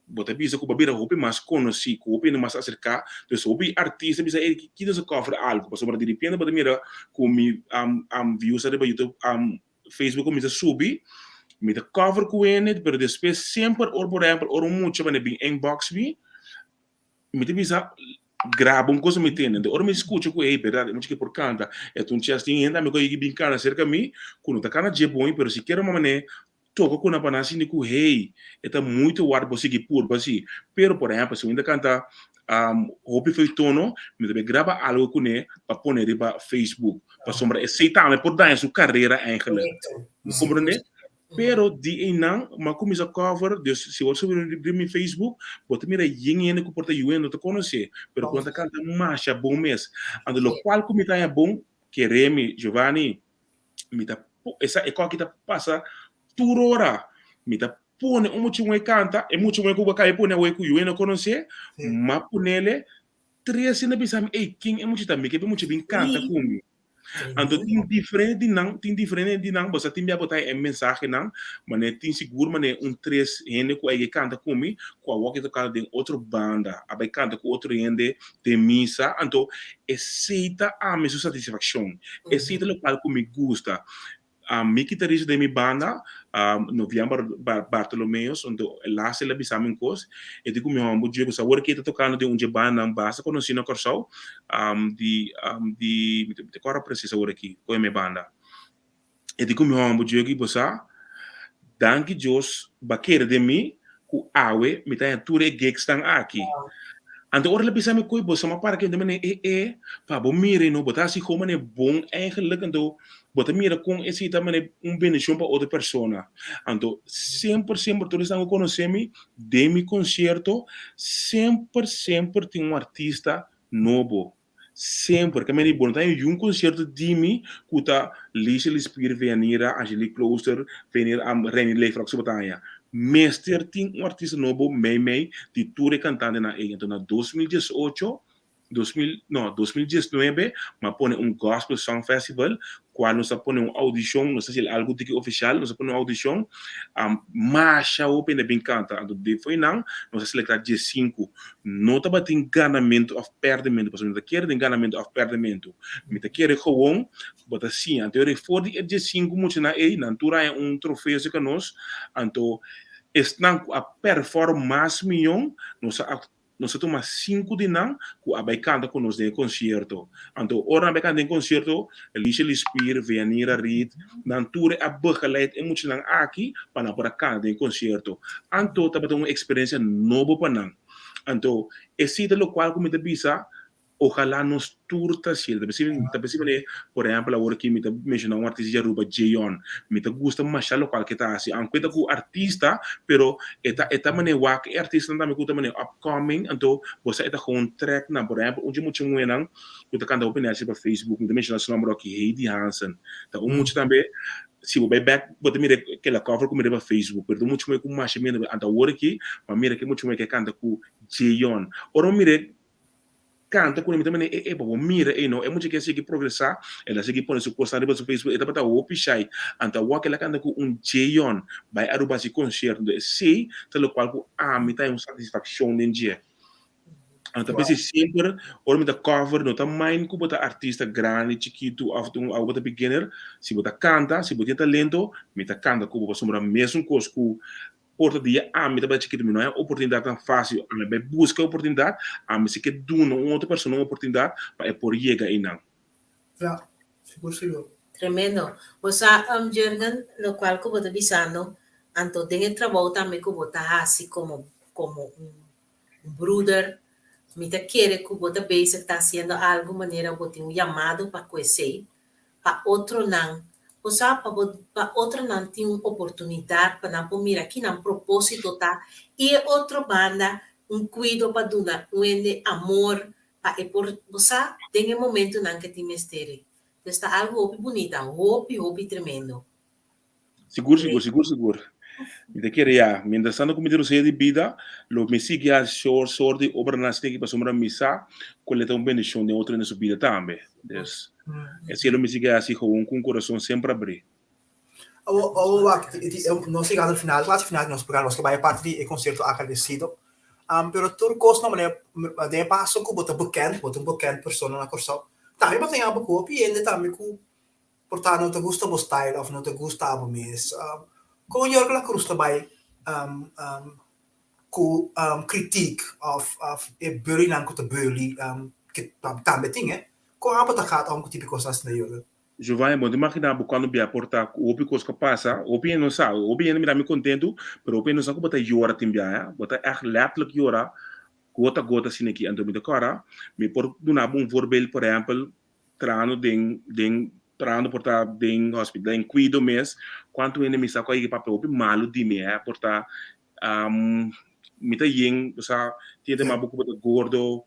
Bo ta bisa ku bo a bira hopi mas konosí, ku hopi hende mas aserká. Dus hopi artista bisa, ey, ki nos a cover algu? Pasobra di repente bo ta mira ku mi views ariba YouTube, Facebook kuminsá subi, mi ta cover ku hende, pero despues semper ora por ehèmpel ora un mucha manera bin inbox mi, mi ta bisa graba un cosa mi tende. Enton ora mi scucha cu ey berdad e mucha ke por canta, e ta un chance. Tin hende ami cu a yega bin canta cerca mi cu no ta canta dje bon, pero sikiera un manera toca cu nan pa nan sinti cu hey, e ta muito ward bo sigui purba si. Pero por ehempel si un hende canta hopi fo'i tono, mi ta bay graba algo cune pa pone riba Facebook, pasobra esey tambe por daña su carera eigenlijk. Bo comprende? Pero di einan mi a kuminsá cover, dus si bo subi riba mi Facebook, bo ta mira yen hende ku por ta yu hende no ta konosé, pero ku nan ta kanta masha bon mes. Anto lokual ku mi ta haña bon, kere mi, Giovanni, mi ta esa e kòki ta pasa tur ora. Mi ta pone un mucha muhé kanta, e mucha muhé ku bo a kaba pone awor ku yu hende no konosé, m'a ponele tres hende a bisa mi, ey, ken e mucha ta? Mi ke pa e mucha bin kanta ku mi. Anto tin diferente di nan, tin diferente di nan, boso tin bia bo ta e mensahenan, mane tin sigur mane un tres hende ku a yega kanta ku mi, ku awor ke ta kanta den otro banda, a bai kanta ku otro hende den misa, anto esei ta ami su satisfakshon, esei ta lokual ku mi gusta. Mi kitarista den mi banda, Novian Bartolomeus, anto e las el a bisa mi un kos, e di ku mi hòmber dje ku sa awor ke ta tokando den un dje bandanan basta konosí na Kòrsou, di di mi ta kòrda presis awor aki kon e mi banda. E di ku mi hòmber dje ku bo sa, danki Dios bo a kere den mi ku awe mi ta haña tur e gigsnan aki. Anto ora el a bisa mi koe bo sa ma para kende manera e e pa bo mira no bo ta hasi gewoon manera bon eigenlijk anto bo ta mira kon esei ta manera un bendicion pa otro persona. Anto semper semper tur esnan ku konosé mi den mi concierto semper semper tin un artista nobo semper ke meni bo no ta haña yun concierto di mi ku ta Liesje Lispier, Veanira, Angelique Klooster, Veanira Renny Leefrak so bo ta haña. Mester tin un artista nobo mei mei di tur e kantantenan ei. Anto na 2018, 2000, no, 2019 mi a pone un Gospel Song Festival kual nos a pone un audishon, nos a hasi algu tiki ofishal, nos a pone un audishon, masha hopi hende a bin kanta. Anto den fo'i nan nos a selektá diesinku. No tabatin ganamentu òf pèrdèmentu, pasobra mi no ta kere den ganamentu òf pèrdèmentu. Mi ta kere gewoon bo ta siña. Anto e for di e diesinku muchanan ei, nan tur haña un trofeo serka nos. Anto esnan ku a pèrfòrm mas mion, nos a Nos a tuma sinku di nan ku a bai kanta ku nos den e konsierto. Anto ora nan a bai kanta den e konsierto, Alicia Lispier, Veanira Reed, nan tur a begeleid e muchanan aki pa nan por a kanta den e konsierto. Anto tabata un eksperensia nobo pa nan. Anto esei ta lokual ku mi ta bisa Ojalá nos tur ta hasiel. Ta besi ta besi manera, por ehempel awor aki mi ta menshoná un artista di Aruba, Jeon. Mi ta gusta masha lokual ke ta hasi. Aunke ta ku artista, pero e ta e ta manera wak e artistanan tambe ku ta manera upcoming, anto bo sa e ta gewoon trèk nan. Por ehempel, un dje mucha muhénan ku ta kanta hopi nèchi riba Facebook, mi ta menshoná su nòmber aki, Heidi Hansen. Ta un mucha tambe, si bo bai bèk bo ta mira kela cover ku mi riba Facebook, pero ta un mucha muhé ku masha miedu. Anto awor aki, mi a mira ke mucha muhé ke kanta ku Jeon. Ora mi mira e. kanta ku mi ta mane e e pa bo mira ei no e mucha ke sigui progresá el a sigui pone su kosnan riba su Facebook e tabata hopi shai anto awor ke el a kanta ku un Jeyon bai Aruba hasi konsierto enton esei ta lokual ku ami ta haña un satisfakshon den dje. Anto ta p'esei semper ora mi ta cover no ta mind ku bo ta artista grandi chikitu òf un òf bo ta beginner si bo ta kanta si bo tin talento mi ta kanta ku bo pasobra mesun kos ku Por ta dia ami tabata chikitu mi no haña oportunidat tan fásil. Ami bai buska e oportunidat, ami si ke duna un otro persona un oportunidat pa e por yega einan. Ya, sigur sigur. Tremendo. Bo sa, Jurgen, lokual ku bo ta bisando, anto den e trabou tambe ku bo ta hasi komo komo un bruder, mi ta kere ku bo ta bezig ta hasiendo algu manera bo tin un yamado pa ku esei, pa otronan, bo sa, pa bo, pa otronan tin un oportunidat pa nan por mira ki nan propósito ta i e otro banda un kuido pa duna un hende amor pa e por, bo sa, den e momentunan ke tin mester ei. Pues ta algu hopi bunita, hopi, hopi tremendo. Sigur, sigur, sigur, sigur. Mi ta kere ya, mientras tanto ku mi ta rosea di bida, lo mi sigui hasi shor sort di obranan asina aki pasobra mi sa ku el ta un bendishon den otro hende su bida tambe. Dus, esei lo mi sigui hasi gewoon ku un kurason semper abrí. Awo, awo wak, nos yegando al final, kasi final di nos programa, nos ke bai e parti di e konsierto agradesido. Pero tur kos na manera, den e paso ku bo ta bekend, bo ta un bekend persona na Kòrsou, tambe bo ta yama bo ku hopi hende tambe ku Por ta no ta gusta bo style of no ta gusta bo mes. Kon Jorge La Cruz ta bai ku kritiek of e bullynan ku ta bully tambe tin e. Kon abo ta gaat om ku tipo kos asina Jorge? Giovanni, bo no ta imagina bo cuando bia por ta cu hopi cos cu a pasa, hopi hende no sa, hopi hende mira mi contento, pero hopi hende no sa cu bo ta yora tin bia, eh, bo ta echt letterlijk yora gota gota asina aki, anto mi ta cora, mi por duna bo un voorbeeld, por ehempel, trahando den den trahando por ta den hospital den cuido mes cuanto hende mi sa cu a yega papia hopi malo di mi eh por ta mi ta yen osea tin hende mas bo cu bo ta gordo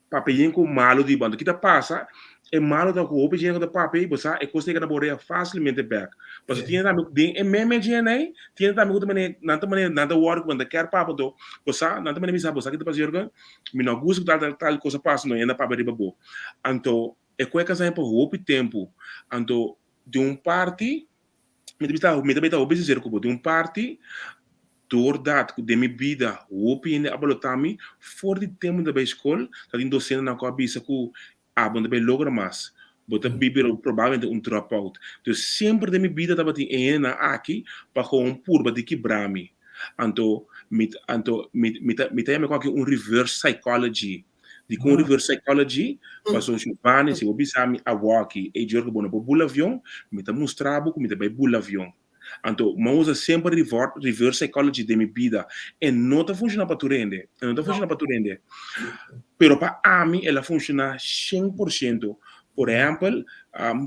papia yen cu malo di bo anto ki ta pasa e malo ta cu hopi hende cu ta papia bo sa e cos ta yega na bo orea facilmente bek pasobra tin hende tambe den e meme djene ey tin hende tambe cu ta mane nan ta mane nan ta worry cu nan ta kier papia anto bo sa nan ta mane bisa bo sa ki ta pasa Jurgen Mi no gusta ku tal tal tal kos a pasa no hende a papia riba bo. Anto e koe kasa pa hopi tempu. Anto di un parti mi ta bisa mi ta beta hopi sinsero ku bo, di un parti doordat ku den mi bida hopi hende a balotá mi for di tempu mi ta bai skol ta tin dosentenan ku a bisa ku Abo no ta bay logra mas. Bo ta bibi probablemente un drop out. Dus semper den mi bida tabatin e hendenan aki pa gewoon purba di kibra mi. Anto mi anto mi mi ta mi ta yama e aki un reverse psychology. Dikon reverse psychology? Pasobra Giovanni si bo bisa mi awoki, ey Jorge bo no por bula avion, mi ta mustra bo ku mi ta bay bula avion. Anto, mi a usa semper reverse psychology den mi bida. E no ta funciona pa tur hende. E no ta funciona pa tur hende. Pero pa ami el a funciona 100%. Por ehempel,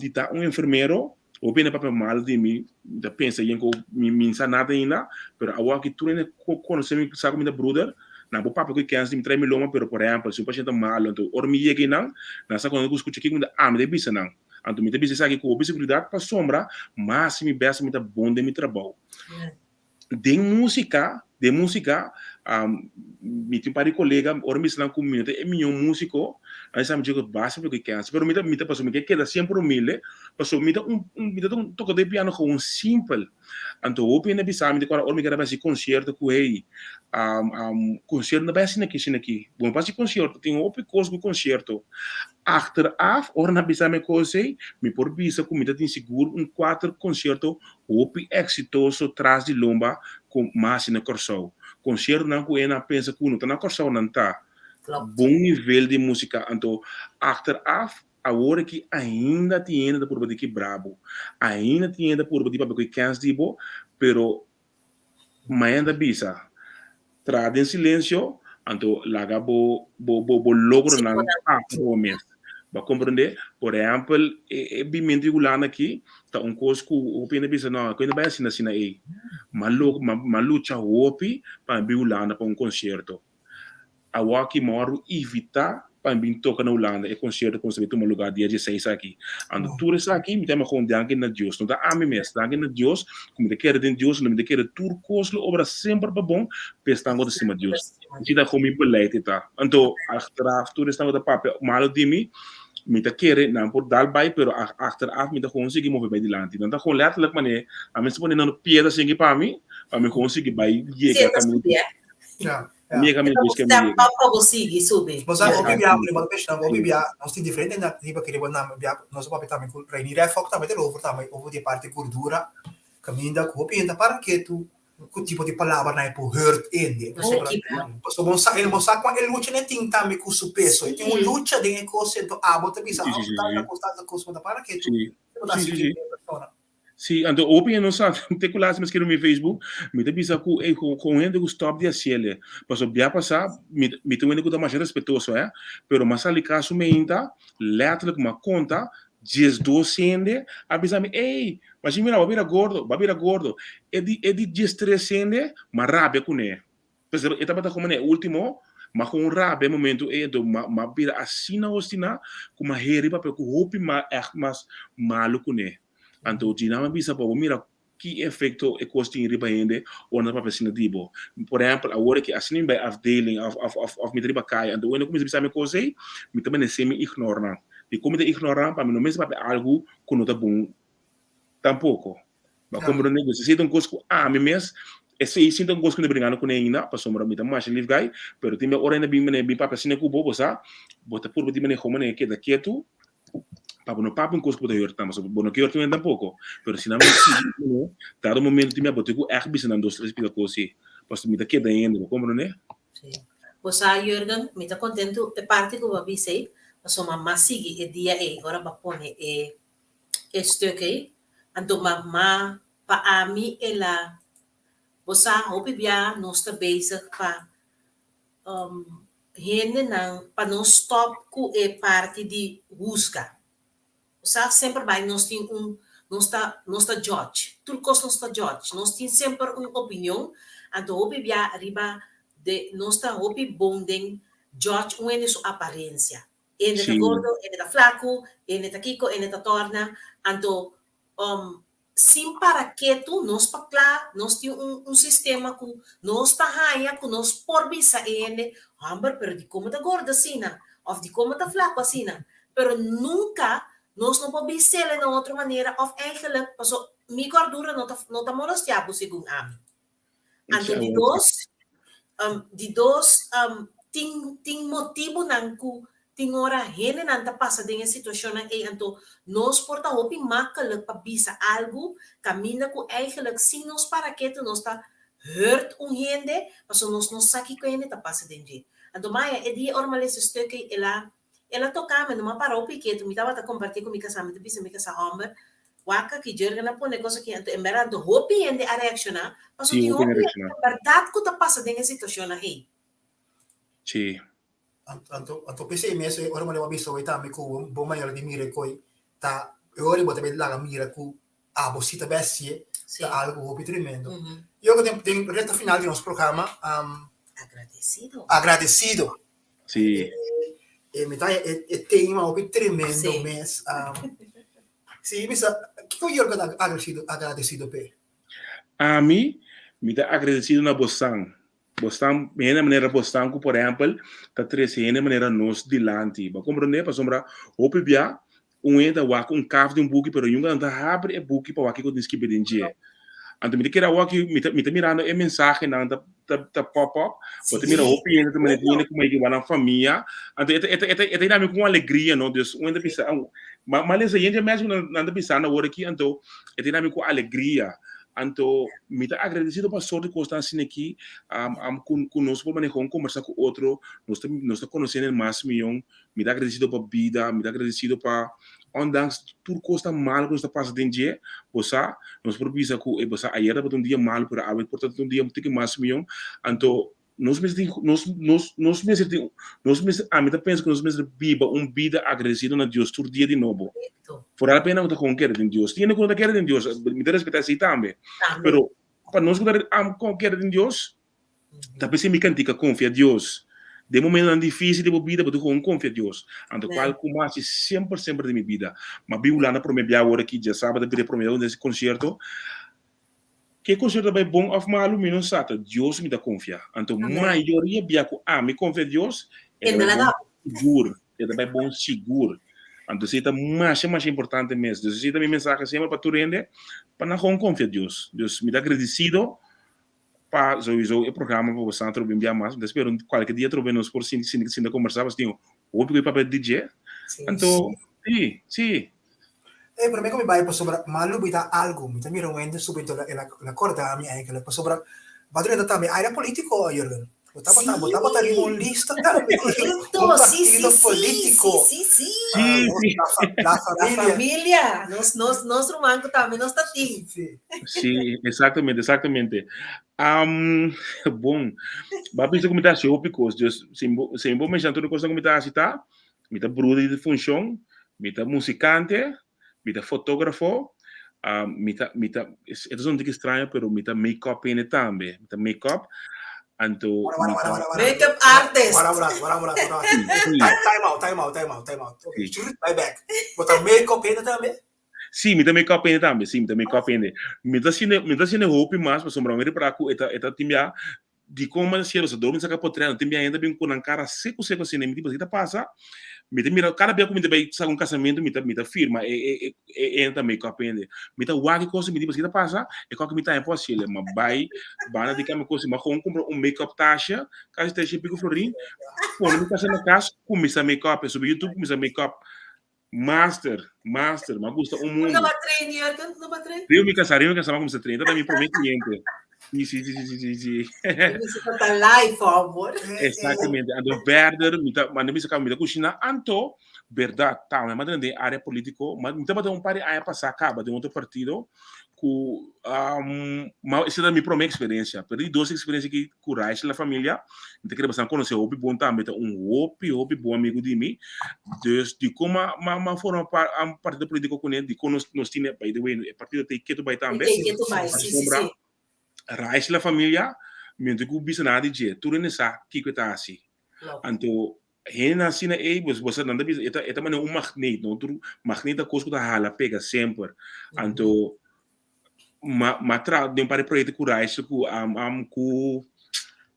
di ta un enfermero, hopi hende papia malo di mi, mi ta pensa yen ku mi mi sa nada ainda, pero awor aki tur hende konosé mi, sa ku mi ta bruder, nan por papia ku e kens di mi trae mi loma, pero por ehempel, si un pashente ta malo, anto ora mi yega einan, nan sa ku skucha kiko mi ta ami ta bisa nan. Anto mi ta bisa esaki ku hopi seguridat pasobra mas mi bes mi ta bon den mi trabou. Den músika, den músika, mi tin un par di kolega, ora mi bisa nan ku mi no ta e mihó músiko, nan bisa mi dje ku basta pa ku kèns. Pero mi ta mi ta pasobra mi ke keda semper humilde, pasobra mi ta un mi ta un tokadó di piano gewoon simpel. Anto hopi hende a bisa mi di kòrda ora mi keda bai hasi konsierto ku hey, konsierto no bai asina aki asina aki. Bo no por hasi konsierto, tin hopi kos ku konsierto. Achteraf, ora nan bisa mi e kos ei, mi por bisa ku mi ta tin sigur un kuater konsierto hopi eksitoso tras di lomba ku mi a hasi na Kòrsou. Konsiertonan ku hende a pensa ku no ta na Kòrsou nan ta. Bon nivel di músika. Anto achteraf, awor aki ainda tin hende ta purba di kibra bo. Ainda tin hende ta purba di papia ku e kèns di bo, pero Mañana ta bisa, Traha den silencio, anto laga bo bo bo bo logronan pasa bo mes. Bo a comprende? Por ehempel, e e bimento di Hulanda aki ta un cos cu hopi hende bisa, no, cu hende bai asina asina ey. M'a lo m'a lucha hopi pa mi bin Hulanda pa un concierto. Awor aki m'a wòrdu invita. pa mi bin toka na Hulanda e konsierto ku nos ta bin tuma lugá dia dieseis aki. Anto tur esaki mi ta yama gewoon danki na Dios. No ta ami mes, danki na Dios ku mi ta kere den Dios, mi ta kere tur kos lo obra semper pa bon pa esnan ku ta stima Dios. Esei ta kon mi beleid e ta. Anto achteraf tur esnan ku ta papia malo di mi, mi ta kere nan por dal bai pero achteraf mi ta gewoon sigui move bai dilanti. Nan ta gewoon letterlijk manera ami mester pone nan piedra sinki pa mi, pa mi gewoon sigui bai yega kaminda. Mi yega kaminda Dios ke mi yega. Step up pa bo sigui subi. Bo sa hopi bia riba peshnan hopi bia nos tin diferente na riba ke riba nan bia nos a papia tambe ku Reini Refok tambe ta over tambe over di e parti gordura kaminda ku hopi hende ta para ketu ku tipo di palabranan e por hurt hende. Pasobra bo sa bo sa kon e lucha nan tin tambe ku su peso. E tin un lucha den e kos ento abo ta bisa abo tanta kos tanta kos bo ta para ketu bo ta hasi kiko e persona. Si, anto hopi hende no sa te ku laatste mi skirbi mi Facebook mi ta bisa ku ey kon hende ku stop di hasiel pasobra bia pasa mi mi ta un hende ku ta masha respetuoso he pero mi a sali kaso meinta letterlijk mi a konta 12 hende a bisa mi ey Mashi mira bo a bira gordo, bo a bira gordo. E di e di diestres hende m'a rabia kuné. Pues e tabata komo na e ultimo, m'a kon rabia e momento ei, anto m'a m'a bira asina hostiná ku m'a heri papia ku hopi mas ègt mas malu kuné. Anto Gina a bisa pa bo mira ki efekto e kos tin riba hende ora nan ta papia asina di bo. Por ehèmpel awor aki asina mi bai afdeling òf òf òf òf mi ta riba kaya anto unda kuminsá bisa mi kos ei, mi ta menesé mi ignora nan. Dikon mi ta ignora nan? Pa mi no mester papia algu ku no ta bon Tampoco. Bo a comprende? Dus esey ta un cos cu ami mes, esey si ta un cos cu mi ta bringando cune ainda, pasobra mi ta masha lief guy, pero tin bia ora ainda bin mane bin papia asina cu bo, bo sa, bo ta purba di maneho mane keda ketu, pa bo no papia un cos cu bo ta hurt nan, pasobra bo no ke hurt nan tampoco, pero si nan no sigui mane, dado momento tin bia bo tin cu echt bisa nan dos tres pida cos si, pasobra mi ta keda ainda, bo comprende? Sí. Bo sa, Jurgen, mi ta contento e parti cu bo a bisa ei, pasobra mas sigui e dia ei ora bo a pone e e stuk ei, anto mama pa ami el a bo sa hopi bia nos ta bezig pa hendenan pa nos stop ku e parti di husga. Bo sa semper bai nos tin un nos ta nos ta judge tur kos nos ta judge nos tin semper un opinion anto hopi bia riba de nos ta hopi bon den judge un hende su aparensia. Ende ta gordo, ende ta flaku, ende ta kiko, ende ta torna. Anto, um, sin para ketu, nos pa kla, nos tin un, un sistema ku nos ta haña ku nos por bisa e hende, hòmber, pero dikon bo ta gordo asina? Òf dikon bo ta flaku asina? Pero nunka nos no por bis'el na otro manera òf eigenlijk, paso mi gordura no ta, no ta molestiá bo segun ami. Anto di dos, um, di dos, um, tin, tin motibunan ku tin ora hendenan ta pasa den e situashonnan ei, anto nos por ta hopi makkelijk pa bisa algu kaminda ku eigenlijk sin nos para ketu nos ta hurt un hende, pasobra nos no sa kiko hende ta pasa den dje. Anto maya e dia ora mi a lesa e stuk ei, el a El a toká mi, no m'a para hopi ketu, mi tabata kompartí ku mi kasá, mi ta bisa mi kasá, Hòmber, wak aki, Jurgen a pone kos aki, anto en bèrdat anto hopi hende a reakshoná, pasobra Sí, tin hopi hopi hende hende reakshoná. en bèrdat ku ta pasa den e situashonnan ei. Sí. Anto, anto p'esei mes e ora bo a bisa hoy tambe ku bo manera di mira e koi ta e ora bo ta bai laga mira ku abo si ta bai hasié Sí. ta algu hopi tremendo. Mhm. Yo ku den den recta final di nos programa, Agradesido. agradesido. Sí. E mi ta e e tema hopi tremendo Sí. mes. Um, sí, mi sa, kiko Jurgen ta agradecido, agradecido p'e? Ami, mi ta agradecido na bosan. Bosnan, hende manera bosnan ku por ehèmpel ta trese hende manera nos dilanti. Bo a komprondé? Pasobra hopi bia un hende ta wak un kaf di un buki pero yunga nan ta habri e buki pa wak kiko tin skibi den dje. Anto mi ta kere awor ki mi ta mi ta mirando e mensahenan ta ta ta pop up, bo ta mira hopi hende ta manera tin hende ku mei wak nan famia. Anto e ta e ta e ta e ta yena mi ku un alegria no. Dus un hende ta bisa ma ma lesa yende mes ku nan ta bisando awor aki anto e ta yena mi ku alegria. Anto mi ta agradecido pa sort di cosnan asina aki cu cu nos por maneha un conversa cu otro, nos ta nos ta conocendo mas miyon, mi ta agradecido pa bida, mi ta agradecido pa ondanks tur cos tan malo cu nos ta pasa den dje, bo sa, nos por bisa cu bo sa ayer tabata un dia malo pero awe por ta un dia un tiki mas miyon, anto Nos mester tin, nos, nos, nos mester tin, nos mester, ami ta pensa ku nos mester biba un bida agradesido na Dios tur dia di nobo. Correcto. Foral pena ku ta kon kere den Dios. Tin hende ku no ta kere den Dios, mi ta respetá esei tambe. Tambe. Pero pa nos ku ta am kon kere den Dios, ta p'esei mi kantika konfia Dios. Den momentonan difícil di bo bida bo tin ku konfia Dios. Anto kual ku mi hasi semper semper den mi bida. Mi a bin Hulanda prome bia awor aki djasabado a bira e prome bia den konsierto. Ke konsierto a bai bon òf malu mi no sa, ta Dios mi ta konfia. Anto mayoria bia ku ami konfia Dios e ta bai bon sigur, e ta bai bon sigur. Anto esei ta masha masha importante mes. Dus esei ta mi mensahe semper pa tur hende pa nan kon konfia Dios. Dus mi ta agradesido Pa souiso e programa pa boso atrobe un bia mas. Mi ta spera kualke dia atrobe nos por sinti sinti sinta kombersá pasobra tin hopi ku e papia di dje. Anto, si, si. E promé ku mi bai pasobra mi a lubidá algu. Mi ta mira un hende subi anto el a kòrda mi eigenlijk pasobra bo a drenta tambe área polítiko, Jurgen. Bo tabata bo tabata riba un lista tambe di un partido polítiko. Sí, sí, Sí, sí. La La familia. familia. Nos, nos, nos ruman ku tambe nos ta tin. Sí. Sí, exactamente, exactamente. Um, bon, ba bisa ku mi ta hasi hopi kos. Dus, sin bo, sin bo menshoná tur e kosnan ku mi ta hasi ta, mi ta broeder di funshon, mi ta musikante, Mi ta fotógrafo, mi ta, mi ta, e ta un tiki straño, pero mi ta make-up hende tambe. Mi ta make-up, anto Wara, wara, mi wara, ta... wara, wara. Make-up artist. Wara, wara, wara, wara, wara. Sí, sí. Time, time out, time out, time out, time out. Okay, Sí. churut, bai back. Bo ta make-up hende tambe? Sí, mi ta make-up hende tambe, sí, mi ta make-up hende. Mi ta haciendo, mi ta haciendo hopi mas, pasobra mi repara ku e ta, e ta tin bia Dikon mas a sier dor mi saka potrè no tin bia hende ta bin ku nan kara seku seku asina mi di pasobra ki ta pasa mi ta mira kada bia ku mi ta bai saka un kasamentu mi ta mi ta firma e e e e hende ta make up hende mi ta wak e kos mi di pasobra ki ta pasa e kòke mi ta haña por hasiel ma bai banda di kambia kos mi a kon kumpra un make up tasha kasi tres shen piko florin pone mi kasa na kas kuminsá make up subi youtube kuminsá make up Master, master, m'a gusta un Nunca mundo. ba train, Jurgen? No ba train? Rio mi casá, Rio mi casá, m'a cuminsa train. Tata mi promé cliente. Sí, sí, sí, sí, sí, sí. Mi ta ta live, amor. Exactamente. Anto verder, mi ta, manda mi saca, mi ta cushina. Anto, berdad, ta, mi a manda den área político, ma mi tabata un par di aña pasá caba den otro partido, ku ma esei ta mi promé eksperensia. Pero di dos eksperensia ki ku Raish la familia, mi ta kere bastan konosé hopi bon tambe, ta un hopi hopi bon amigu di mi. Dus dikon ma ma ma forma par un partido polítiko kuné, dikon nos nos tine, by the way, e partido ta ketu bai tambe. E ketu bai, si, si, Pasobra si. Raish la familia, mi no tin ku bisa nada di dje, tur hende sa kiko e ta hasi. Anto Hendenan asina ei, bo bo sa nan ta bisa e ta e ta manera un magneet, no? Tur magneet ta kos ku ta hala pega semper. Anto ma ma traha den un par di proyekto ku Raizel ku am am ku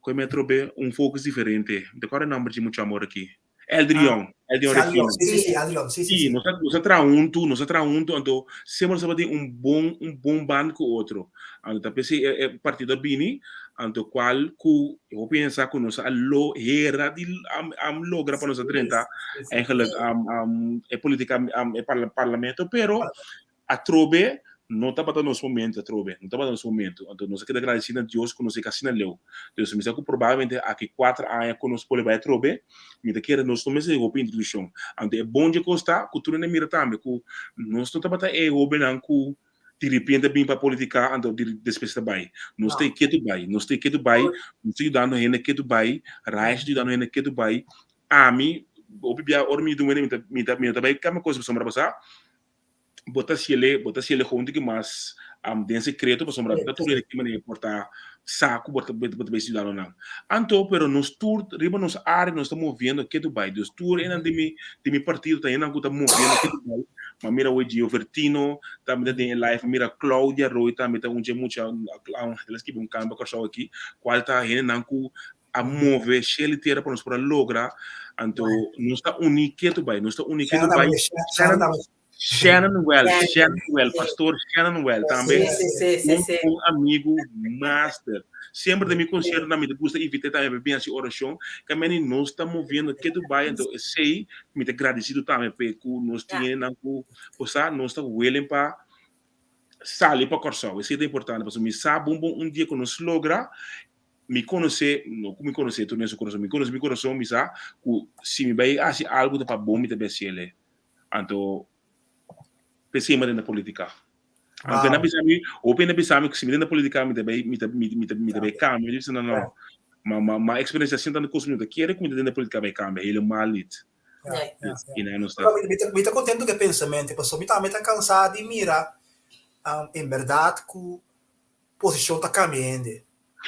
ku e mi atrobe un focus diferente. Mi ta kòrda e nòmber dje mucha amor aki. Eldrion, Eldrion Sí, Adrion, Regino. sí, sí, sí, Adrion, sí, sí, Sí, sí. nos a nos a traha huntu, nos a traha huntu, anto semper nos tabatin un bon un bon band ku otro. Anto ta p'esei e e partido a bini, anto kual ku hopi hende sa ku nos a lo hera di a logra pa nos a drenta eigenlijk e politica e parlamento, pero atrobe no tabata nos momento atrobe, no tabata nos momento. Anto nos a keda agradeci na Dios ku nos a yega asina leu. Dus mi sa ku probablemente aki kuater aña ku nos por bai atrobe, mi ta kere nos no mester di hopi introduccion. Anto e bon dje kos ta ku tur hende mira tambe ku nos no tabata e hobennan ku di repente a bin pa politica anto di despues ta bai. Nos ta e ketu bai, nos ta e ketu bai, nos ta yudando hende ketu bai, Raish ta yudando hende ketu bai. Ami, hopi bia ora mi yuda un hende mi ta mi ta mi no ta bai kambia kos pasobra pasá bo ta hasiel bo ta hasiel gewoon tiki mas den sekreto pasobra ta tur hende ki manera por ta sa ku bo ta bo ta bai siudadano nan. Anto pero nos tur riba nos área nos ta moviendo ketu bai. Dus tur esnan di mi di mi partido ta hendenan ku ta moviendo ketu bai. Ma mira awor Gio Vertino tambe ta den e live, mira Claudia Roy tambe ta un dje mucha el a skibi un kambio Kòrsou aki kual ta hendenan ku a move shel i tera pa nos por a logra. Anto nos ta uní ketu bai, nos ta uní ketu bai. Shannon Well, Shannon Well, Pastor Shannon Well tambe. Sí, sí, sí, un, sí. un amigo master. Semper den mi concierto mi ta gusta invité tambe pa bin hasi oracion. Kameni nos ta moviendo ketu bai, anto esei mi ta gradecido tambe pe ku nos tin hendenan ku osea nos ta willing pa sali pa Kòrsou. Esei ta importante pasobra mi sa bon bon un dia ku nos logra mi konosé, no ku mi konosé tur den su kurason, mi konosé mi kurason, mi sa ku si mi bai hasi algu ta pa bon mi ta bai hasiel e. Anto p'esei mi a drenta politica. Anto nan bisa mi, hopi hende a bisa mi ku si mi drenta politica mi ta bai mi ta mi ta mi ta bai kambia. Mi ta bisa no no, ma ma ma eksperensia asina tantu kos mi no ta kere ku mi ta drenta politica bai kambia, helemaal niet. Ja, I nan nos ta. Mi ta kontentu ku e pensamentu, pasobra mi tambe ta kansá di mira en bèrdat ku posishon ta kambia hende.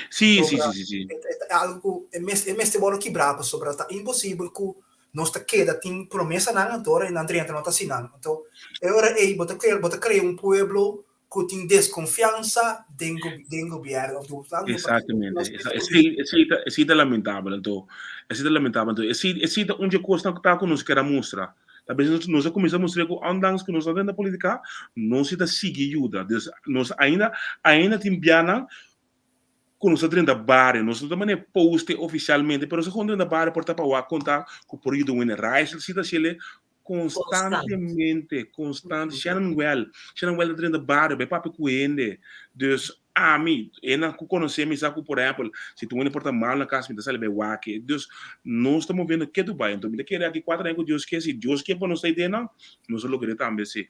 Sí, sí, sí, sí, sí. Ta algo ku e mes e mester wòrdu kibrá pasobra ta imposibel ku nos ta keda tin promesanan anto ora nan drenta no ta hasi nan. Anto e ora ei bo ta bo ta krea un pueblo ku tin deskonfiansa den den gobièrnu òf den Exactamente. Esei esei ta esei ta lamentabel anto esei ta lamentabel anto esei esei ta un dje kosnan ku ta ku nos kier a mustra. Ta bes nos nos a kuminsá mustra ku ondanks ku nos no ta den politika nos si ta sigui yuda. Dus nos ainda ainda tin bianan ku nos ta drenta bario, nos no ta manera poste ofisialmente, pero nos ta kon drenta bario por ta pa wak konta ku por yuda un hende. Raizel si ta hasiel konstantemente, konstante. Shannon Well, Shannon Well ta drenta bario bai papia ku hende. Dus ami, hendenan ku konosé mi sa ku por ehèmpel si tin un hende por ta mal na kas mi ta sali bai wak. Dus nos ta moviendo ketu bai. Anto mi ta kere aki kuater aña ku Dios ke, si Dios ke pa nos ta ideanan, nos ta logra tambe si.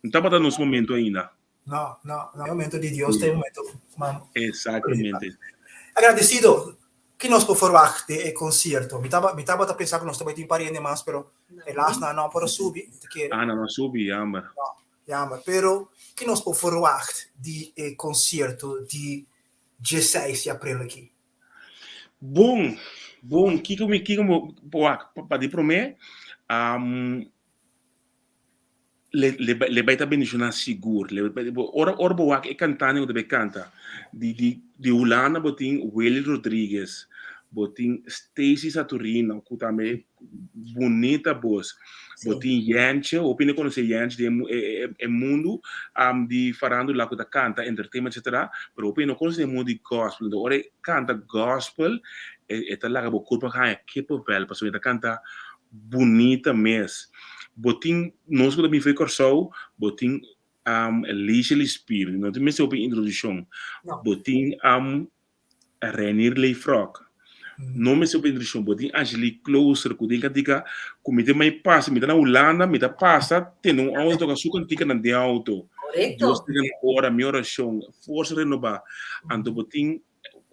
No tabata nos momento ainda. No, no, no. E momento di Dios ta e momento man. Exactamente. Agradecido. Ki nos por verwacht di e concierto? Mi taba, mi tabata pensa ku nos ta bai tin pariente mas, pero helaas nan no por a subi. Mi ta kere. Ah, nan no a subi, jammer. No, jammer. Pero ki nos por verwacht di e concierto di dieseis di april aki? Bon, bon, kiko mi, kiko mi por wak? Pa di promé, Le le le bai ta bendishoná sigur. Le bai ora ora bo wak e kantante ku ta bai kanta di di di Hulanda bo tin Willy Rodriguez, bo tin Stacy Saturino ku tambe bunita bos, bo tin Jentje, hopi hende konosé Jentje den e e e mundu di farandula ku ta kanta entertainment etcetera, pero hopi hende no konosé den mundu di gospel. Enton ora e kanta gospel e e ta laga bo kurpa haña kippenvel pasobra e ta kanta bunita mes. Bo tin, nos ku ta bin fo'i Kòrsou, bo tin Alicia Lispier, no tin mester hopi introdushon. Bo tin Renier Leefrok, no mester hopi introdushon. Bo tin Angelique Klooster ku den kantika ku mi ta mai pasa, mi ta na Hulanda, mi ta pasa tende un outo toka su kantikanan den outo. Dios ta gana ora mi orashon, forsa renobá. Anto bo tin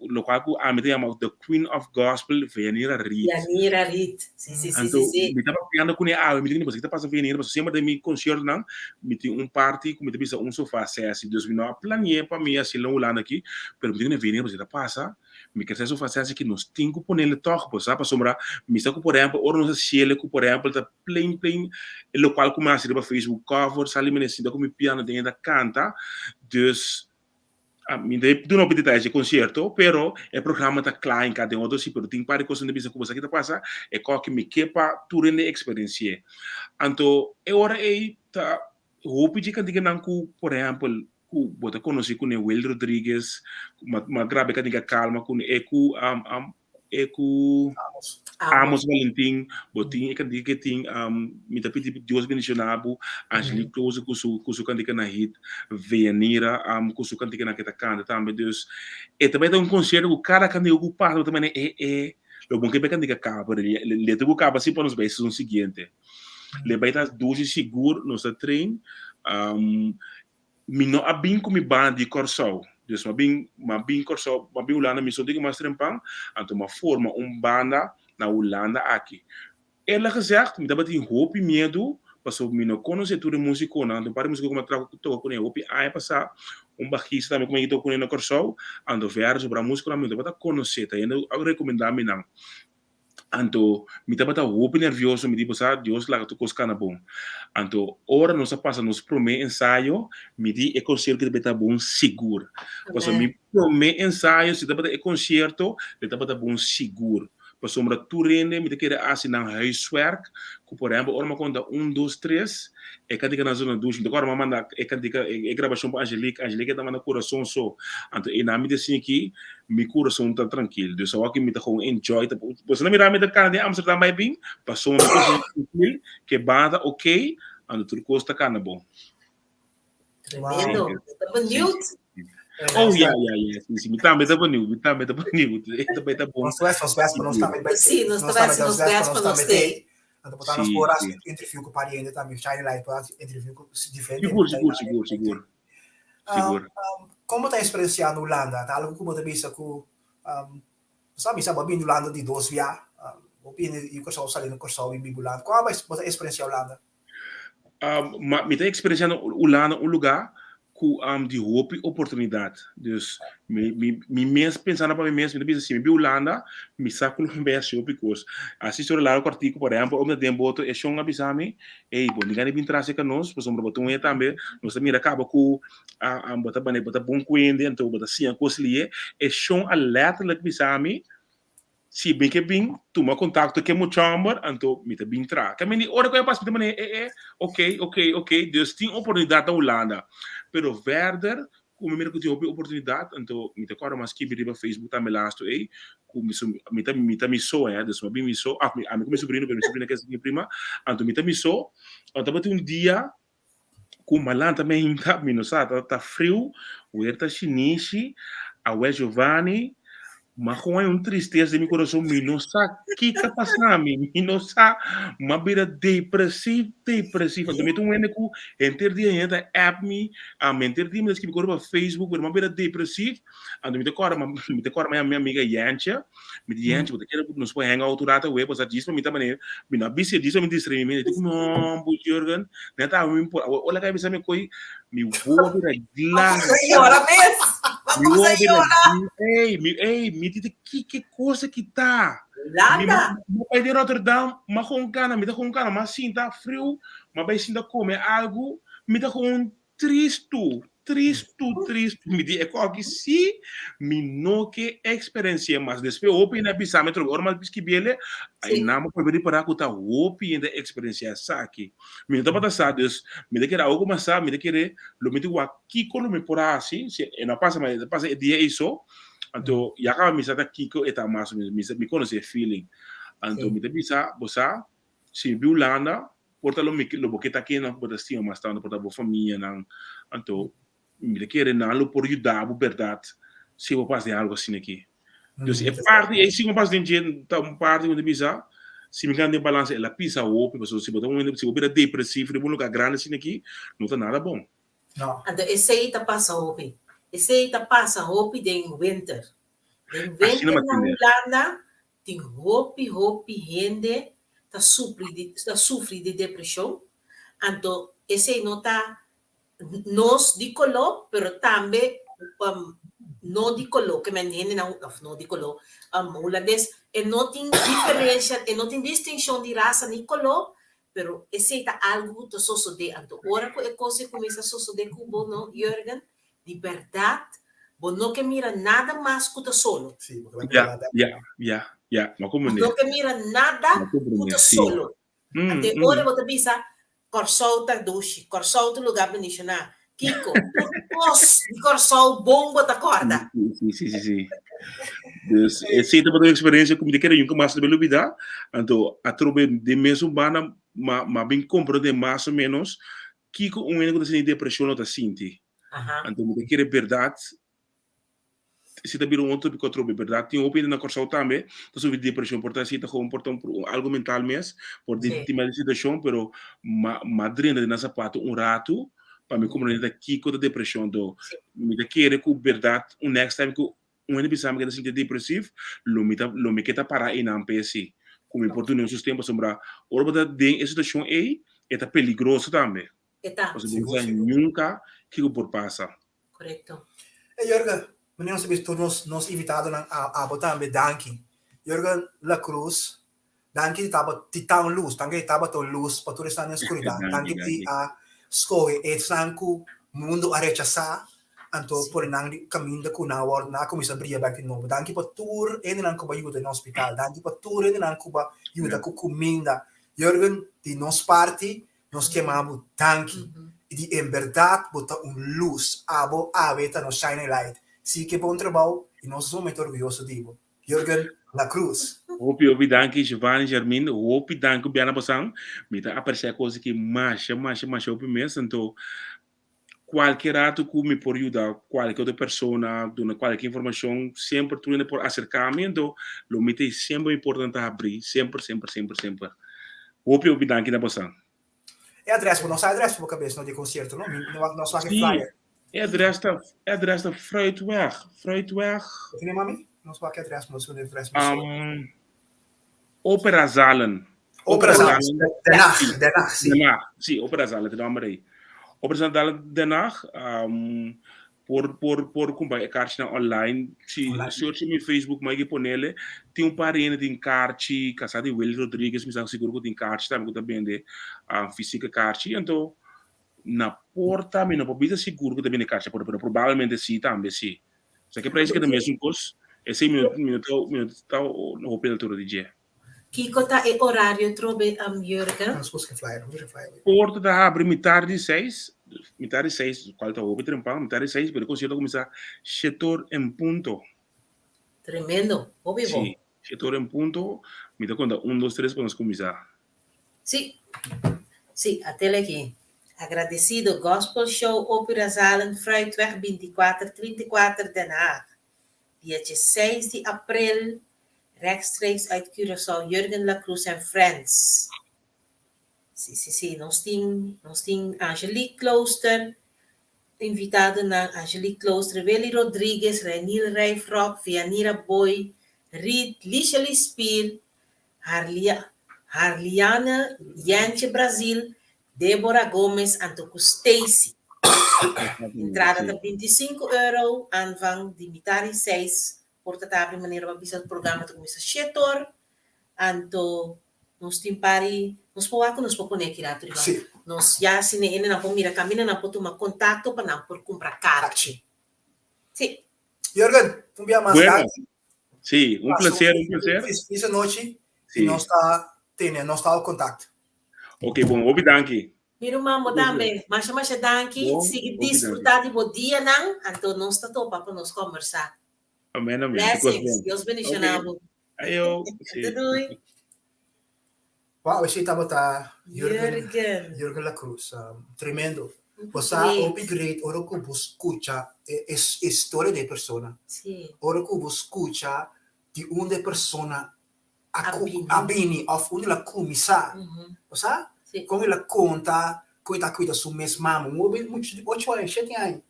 lokual ku ami ta yama the queen of gospel, Veanira Reed. Veanira Reed, si, si, si, Anto, si, si. mi ta papiando kuné awe, mi ta kende pasobra ki ta pasa Veanira, pasobra semper den mi konsiertonan mi tin un parti ku mi ta bisa un sofa sesi, dus mi no a plane'é pa mi hasiel na Hulanda aki, pero mi ta kende Veanira pasobra ki ta pasa, mi ke hasi sofa sesi aki, nos tin ku ponele tòg, bo sa, pasobra mi sa ku por ehèmpel ora nos hasiel ku por ehèmpel ta plain plain e lokual ku mi hasi riba Facebook cover, sali mi na sinta ku mi piano den e ta kanta, dus Mi ta duna hopi detaye dje konsierto, pero e programa ta kla hinká den otro si, pero tin par di kos nan ta bisa ku bo sa ki ta pasa, e kòki mi ke pa tur hende eksperensi'é. Anto e ora ei ta hopi dje kantikanan ku, por ehèmpel, ku bo ta konosí kuné Will Rodriguez, ku a graba e kantika Kalma kuné, e ku e ku Amos Valentin, bo tin e kantika ke tin mi ta pidi Dios bendiciona bo, Angelique Klose ku su ku su kantika na hit, Veanira ku su kantika na ke ta kanta tambe, dus e ta bai ta un konsierto ku kada kantika ku pasa bo ta manda e e lo bon ke bai kantika kaba pero letra ku kaba si pa nos bai esun siguiente. Le bai ta dushi sigur nos ta train. Mi no a bin ku mi banda di Kòrsou. Dus mi a bin, mi a bin Kòrsou, mi a bin Hulanda mi so tin ku mas trempan, anto mi a forma un banda na Hulanda aki. Eerlijk gezegd, mi tabatin hopi miedu, pasobra mi no konosé tur e músikonan, anto un par di músiko ku mi a traha toka kuné hopi aña pasá, un bajista tambe ku mi a toka kuné na Kòrsou, anto verder sobrá músikonan mi no tabata konosé, ta hende a rekomendá mi nan. Anto mi tabata hopi nervioso, mi di, Bo sa, Dios laga tur kos kana bon. Anto ora nos a pasa nos promé ensayo, mi di e konsierto ki tabata bon sigur. Pasobra mi promé ensayo, si tabata e konsierto, e tabata bon sigur. Pasobra tur hende mi ta kere hasi nan huiswerk, ku por ehèmpel ora mi a konta un, dos, tres, e kantika nan zona dushi. Mi ta kòrda mi a manda e kantika, e grabashon pa Angelique, Angelique ta manda kurason so. Anto einan mi ta sinti Mi kurason ta trankil. Dus awor ki mi ta gewoon enjoy. Ta, boso no mira mi ta kana den Amsterdam bai bin, pasobra mi kurason ta trankil, ke banda ta ok, anto tur kos ta kana bon. Tremendo. Sí. Ta benieuwd. Oh, ja, ja, ja. Sí, sí. Mi tambe ta benieuwd. Mi tambe ta benieuwd. E ta bai ta bon. Nos best, nos best pa nos tambe bai. Sí, nos ta best, nos best pa nos stay. Anto por ta nos por hasi interview ku par di hende tambe. Shining Light por hasi interview ku diferente Sigur, sigur, sigur, sigur. Sigur. Kon bo ta eksperensiá na Hulanda? Ta algu ku bo ta bisa ku bo sa bisa bo a bini Hulanda di dos bia, bo bini di Kòrsou sali na Kòrsou i biba Hulanda. Kon bo ta eksperensiá Hulanda? Mi ta eksperensiá Hulanda un lugá. ku di hopi oportunidat. Dus mi mi mi mes pensando pa mi mes mi ta bisa si mi bin Hulanda mi sa ku lo mi bai hasi hopi kos. Asi solo largo kòrtiku por ehèmpel ora mi ta den boto e shon a bisa mi, ey bo ni gana bin tras serka nos pasobra bo ta un hende tambe nos ta mira kaba ku bo ta bo ta bon ku hende anto bo ta siña kos lihe. E shon a lèterlik bisa mi Si mi ke bin tuma kontakto ke muchomber, anto mi ta bin tra. Ke mi di ora ku e pas mi ta mane e e ok ok ok dus tin oportunidat na Hulanda. Pero verder ku mi mira ku tin hopi oportunidat anto mi ta kòrda mas skibi riba Facebook tambe lastu ei ku mi su mi ta mi ta mi so eh dus mi a bin mi so af ami ku mi sobrino pero mi sobrino ke mi prima anto mi ta mi so anto tabatin un dia ku malanta me hinka mi no sa ta ta friu wer ta shinishi awe Giovanni ma con hay un tristeza den mi corazon mi no sa ki ta pasa mi mi no sa m'a bira depresiv depresiv anto mi ta un hende ku henter dia hende ta app mi a henter dia mi ta skibi kos riba Facebook pero m'a bira depresiv anto mi ta kòrda mi ta kòrda mi amiga Yentje Mi di Angie, bo ta kere ku nos por hang out un rato awe? Pasobra djis pa mi ta manera, mi no a bisa djis pa mi distraí mi. Mi di ku no, bo Jurgen, net awe mi por, awe ora ku a bisa mi koi, mi wowo a bira glas. Bo kuminsá yora mes. Bo Mi wowo kuminsá a bira yora. Ey, mi, ey, mi di kiko kos aki ta? Mi Landa. mi bai di Rotterdam, m'a gewoon kana, mi ta gewoon kana, m'a sinta friu, m'a bai sinta kome algu, mi ta gewoon Tristu, tristu, tristu. Mi di e koki si mi no ke eksperensi'é mas. Despues hopi hende a bisa mi atrobe ora mi a skibiele, Sí. nan a prueba ripará ku ta hopi hende a eksperensiá esaki. Mi no tabata sa, dus mi ta kere awo ku mi a sa, mi ta kere lo mi tin wak kiko lo mi por hasi, si e no a pasa, ma e ta pasa e dia ei so, anto ya kaba mi sa ta kiko e ta mas o menos, mi sa mi konosé e feeling. Anto Sí. mi ta bisa bo sa, si mi bin Hulanda, Por ta lo mi lo bo ke ta kennan ku bo ta stima mas tantu, por ta bo famianan. Anto mi ta kere nan lo por yuda bo bèrdat si bo pasa den algu asina aki. Dus e parti ei si ku mi pasa den dje ta un parti ku mi ta bisa si mi keda den balansa el a pisa hopi pasobra si bo ta un hende si bo bira depresivo riba un lugar grandi asina aki no ta nada bon. No. Anto esei ta pasa hopi. Esei ta pasa hopi den winter. Den Asina winter mi a na tende. Hulanda Tin hopi hopi hende ta sufri di ta sufri di depresion, anto esei no ta nos di koló pero tambe no di koló ke men hendenan of no di koló hulandes e no tin diferencia e no tin distincion di rasa ni koló pero esei ta algu ku ta sosodé anto ora ku e kos ei kuminsa sosodé ku bo no Jurgen Di bèrdat, bo no ke mira nada mas ku ta solo. Sí, bo ke mira Ya, nada. ya, ya, ya. M'a Bo komprendé. no ke mira nada M'a ku komprendé, ta sí. solo. Ante ora bo ta bisa, Kòrsou ta dushi, Kòrsou ta lugá bendishoná. Kiko? Tur kos di Kòrsou bon bo ta kòrda. Sí, sí, sí, sí, sí. Dus, esei tabata un eksperensia ku mi ta kere nunka mas lo lubidá. Anto, atrobe den mesun banda, m'a m'a bin komprendé mas o ménos Kiko un hende ku ta sinti depreshon lo ta sinti? Anto mi ta kere bèrdat, si ta bira un otro tópiko atrobe, bèrdat tin hopi hende na Kòrsou tambe ta sufri di depreshon, por ta si ta gewoon por ta un algu mental mes, por tin tin mal situashon, pero m'a m'a drenta den nan sapato un ratu pa mi komprende ta kiko ta depreshon. Anto mi ta kere ku bèrdat un next time ku Un hende bisa mi ke ta sinti depresiv, lo mi ta lo mi ke ta para einan p'e si, ku mi por duna un sosten pasobra ora bo ta den e situashon ei, e ta peligroso tambe. E ta. Pasobra bo no sa nunka kiko por pasa. Korekto. E Jurgen, meneer nos a bisa tur nos nos invitadonan a abo tambe danki. Jurgen La Cruz, danki di taba di ta un lus, danki di tabata un lus pa tur esnan den skuridat, Danki, danki di danki. a skohe esnan ku mundu a rechasá, anto Sí. pone nan di kaminda ku nan awor nan a kuminsá bria bèk di nobo. Danki pa tur hendenan ku bo a yuda den hospital, danki pa tur hendenan ku bo a yuda ku kuminda. Jurgen, di nos parti nos kema bo danki i di en bèrdat bo ta un lus, abo awe ta nos shining light. Sigui ke bon trabou i nos sumamente orguyoso di bo. Jurgen La Cruz. Hopi hopi danki Giovanni Jermin, hopi danki biana bosan. Mi ta aprecia cos aki masha masha masha hopi mes, anto cualke rato cu mi por yuda cualke otro persona, duna cualke informacion, semper tur hende por acerca mi, anto lo mi ta semper mi portanan ta habri, semper semper semper semper. Hopi hopi danki na bosan. E adres, bo no sa e adres pa bo cabes no di e concierto no? Mi no sa e Sí, flyer. e adres ta, e adres ta Fruitweg, Fruitweg. Bo tene mami? Nos wak e adres, nos wak e adres. Um, Operazalen. Operazalen. Den Haag, Den Haag, sí. Den Haag, sí, Operazalen, te nomber ei. Operazalen Den Haag, por por por kumpra e karchinan online. Si search mi Facebook mai ke ponele, tin un par hende tin karchi, kasá di Willy Rodriguez mi sa sigur ku tin karchi tambe ku ta bende fisika karchi. Anto na porta mi no por bisa sigur ku ta bende karchi na porta, pero probablemente si tambe si. Sa ke prijs ke ta mesun kos, esei mi no mi no ta mi no ta hopi altura di dje. Kiko ta e orario trobe Jurgen? Porta ta habri mitar di seis, mitar di seis, kual ta hopi trempan, mitar di seis, pero e konsierto ta kuminsá shete or en punto. Tremendo, hopi bon. Sí, shete or en punto, mi ta konta un, dos, tres pa nos kuminsá. Sí, sí, atel aki. Agradecido, Gospel Show Opera Zalen, Fruitweg 24, 34, Den Haag. Dia dieseis di april, Rechtstreeks uit Curaçao, Jurgen La Cruz en Friends. Sí, sí, sí, nos tin, nos tin Angelique Klooster, invitadonan Angelique Klooster, Willy Rodriguez, Reniel Rijfrok, Vianira Boy, Reed, Lichely Spier, Harlia, Harliane Jentje Brazil, Deborah Gomez anto ku Stacy. Entrada ta 25 euro, aanvang di mitar di seis Por ta tabri manera pa bisa programa ta kuminsá shete or, anto nos tin pari, nos por wak ku nos por pone aki rato riba. Sí. Nos ya asina hende nan por mira kaminda nan por tuma kontakto pa nan por kumpra karchi. Sí. Jurgen, un bia mas Bueno, danki. sí, un Pasa placer, un un placer. felis anochi i Sí. nos ta tene, nos ta al kontakt. Ok, bon, hopi danki. Mi ruman, bo tambe. Masha masha danki. Bon, Sigui hopi danki. disfrutá di bo dianan, anto nos ta topa pa nos kòmbersá. Amén, amén. Tur kos Blessings. bon. Dios bendishoná Ok. bo. Ayo. Sí. Doei doei. Wow, esei tabata Jurgen, Jurgen. Jurgen La Cruz. Tremendo. Bo sa Great. hopi great ora ku bo skucha e, e, e storia di e persona. Sí. Ora ku bo skucha di unda e persona a, A ku, bini. a bini of unda el a kuminsá. Bo sa? Sí. Kon el a konta kon e ta kuida su mes mama. Un hoben muchu di ocho aña, shete aña.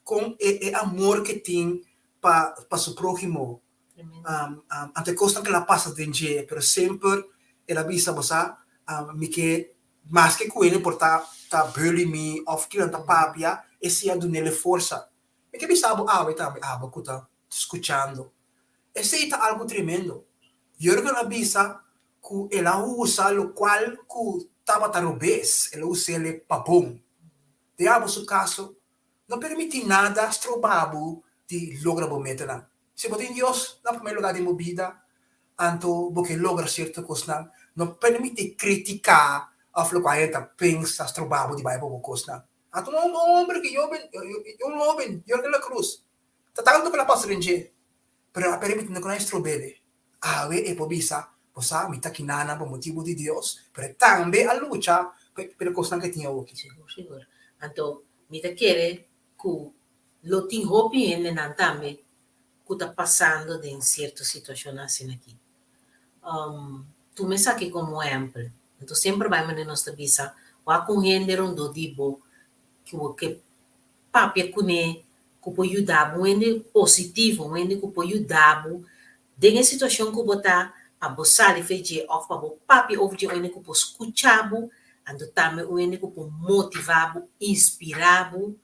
Kon e e amor ke tin pa pa su próhimo. Anto e kosnan ke el a pasa den dje, pero semper el a bisa, bo sa, mi ke maske ku hende por ta ta bully mi òf kinan ta papia, esei a dun'el e forsa. Mi ke bisa bo awe tambe, abo ku ta skuchando, esei ta algu tremendo. Jurgen a bisa ku el a usa lokual ku tabata robes, el a us'el pa bon. Den abo su kaso, No permití nada stroba bo di logra bo metanan. Si bo tin Dios na promé lugá den bo bida, anto bo ke logra sierto kosnan. No permití kritiká òf lokual hende ta pensa stroba bo di bai pa bo kosnan. Anto un homber ki yoben, un hoben, Jorge La Cruz, ta tantu ku el a pasa den dje, pero el a permití no ku nan strob'el. Awe e por bisa, Bo sa, mi ta kinanan pa motibu di Dios, pero e tambe a lucha pa e kosnan ku e tin awoki. Sigur, sigur. Anto, mi ta kere ku lo tin hopi hendenan tambe ku ta pasando den sierto situashonnan asina aki. Tuma esaki komo ehèmpel. Anto semper bai manera nos ta bisa, wak un hende rondó di bo ku bo ke papia kuné, ku por yuda bo, un hende positivo, un hende ku por yuda bo den e situashon ku bo ta, pa bo sali for dje òf pa bo papia over dje, un hende ku por skucha bo, anto tambe un hende ku por motivá bo, inspirá bo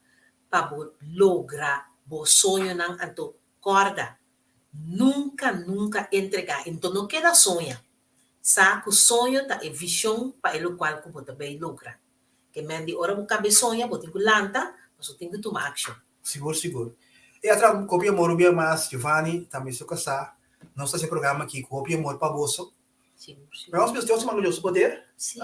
pa bo logra bo soñonan. Anto kòrda, nunka, nunka entregá, anto no keda soña. Sa ku soño ta e vishon pa e lokual ku bo ta bay logra. Ke men di ora bo kabe soña bo tin ku lanta, pasobra tin ku tuma akshon. Sigur sigur. E atra ku hopi amor un bia mas Giovanni tambe su kasá nos ta hasi e programa aki ku hopi amor pa boso. Sigur sigur. Pero nos bisa otro siman ku Dios su poder. Si.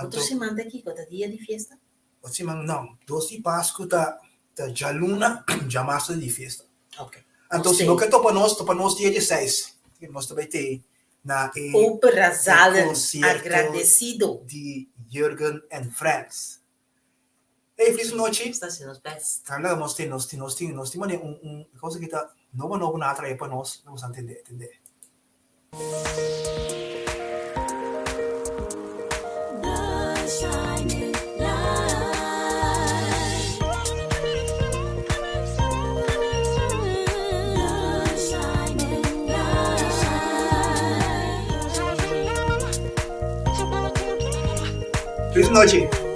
Otro siman ta kiko? Ta dia di fiesta? Otro siman no. Dos di Pasku ta ta djaluna djamarsu ta di fiesta. Ok. Anto si bo ke topa nos topa nos dia dieseis. Nos ta bai te na e Opera Zalen concierto agradecido. di Jurgen and Friends. Hey, feliz nochi. Nos ta haci nos best. Carla, nos tin, nos tin, nos tin, nos tin mane un, un cosa ki ta nobo nobo na trae pa nos, nos a entende, entende. The shining light. The shining light. Feliz nochi.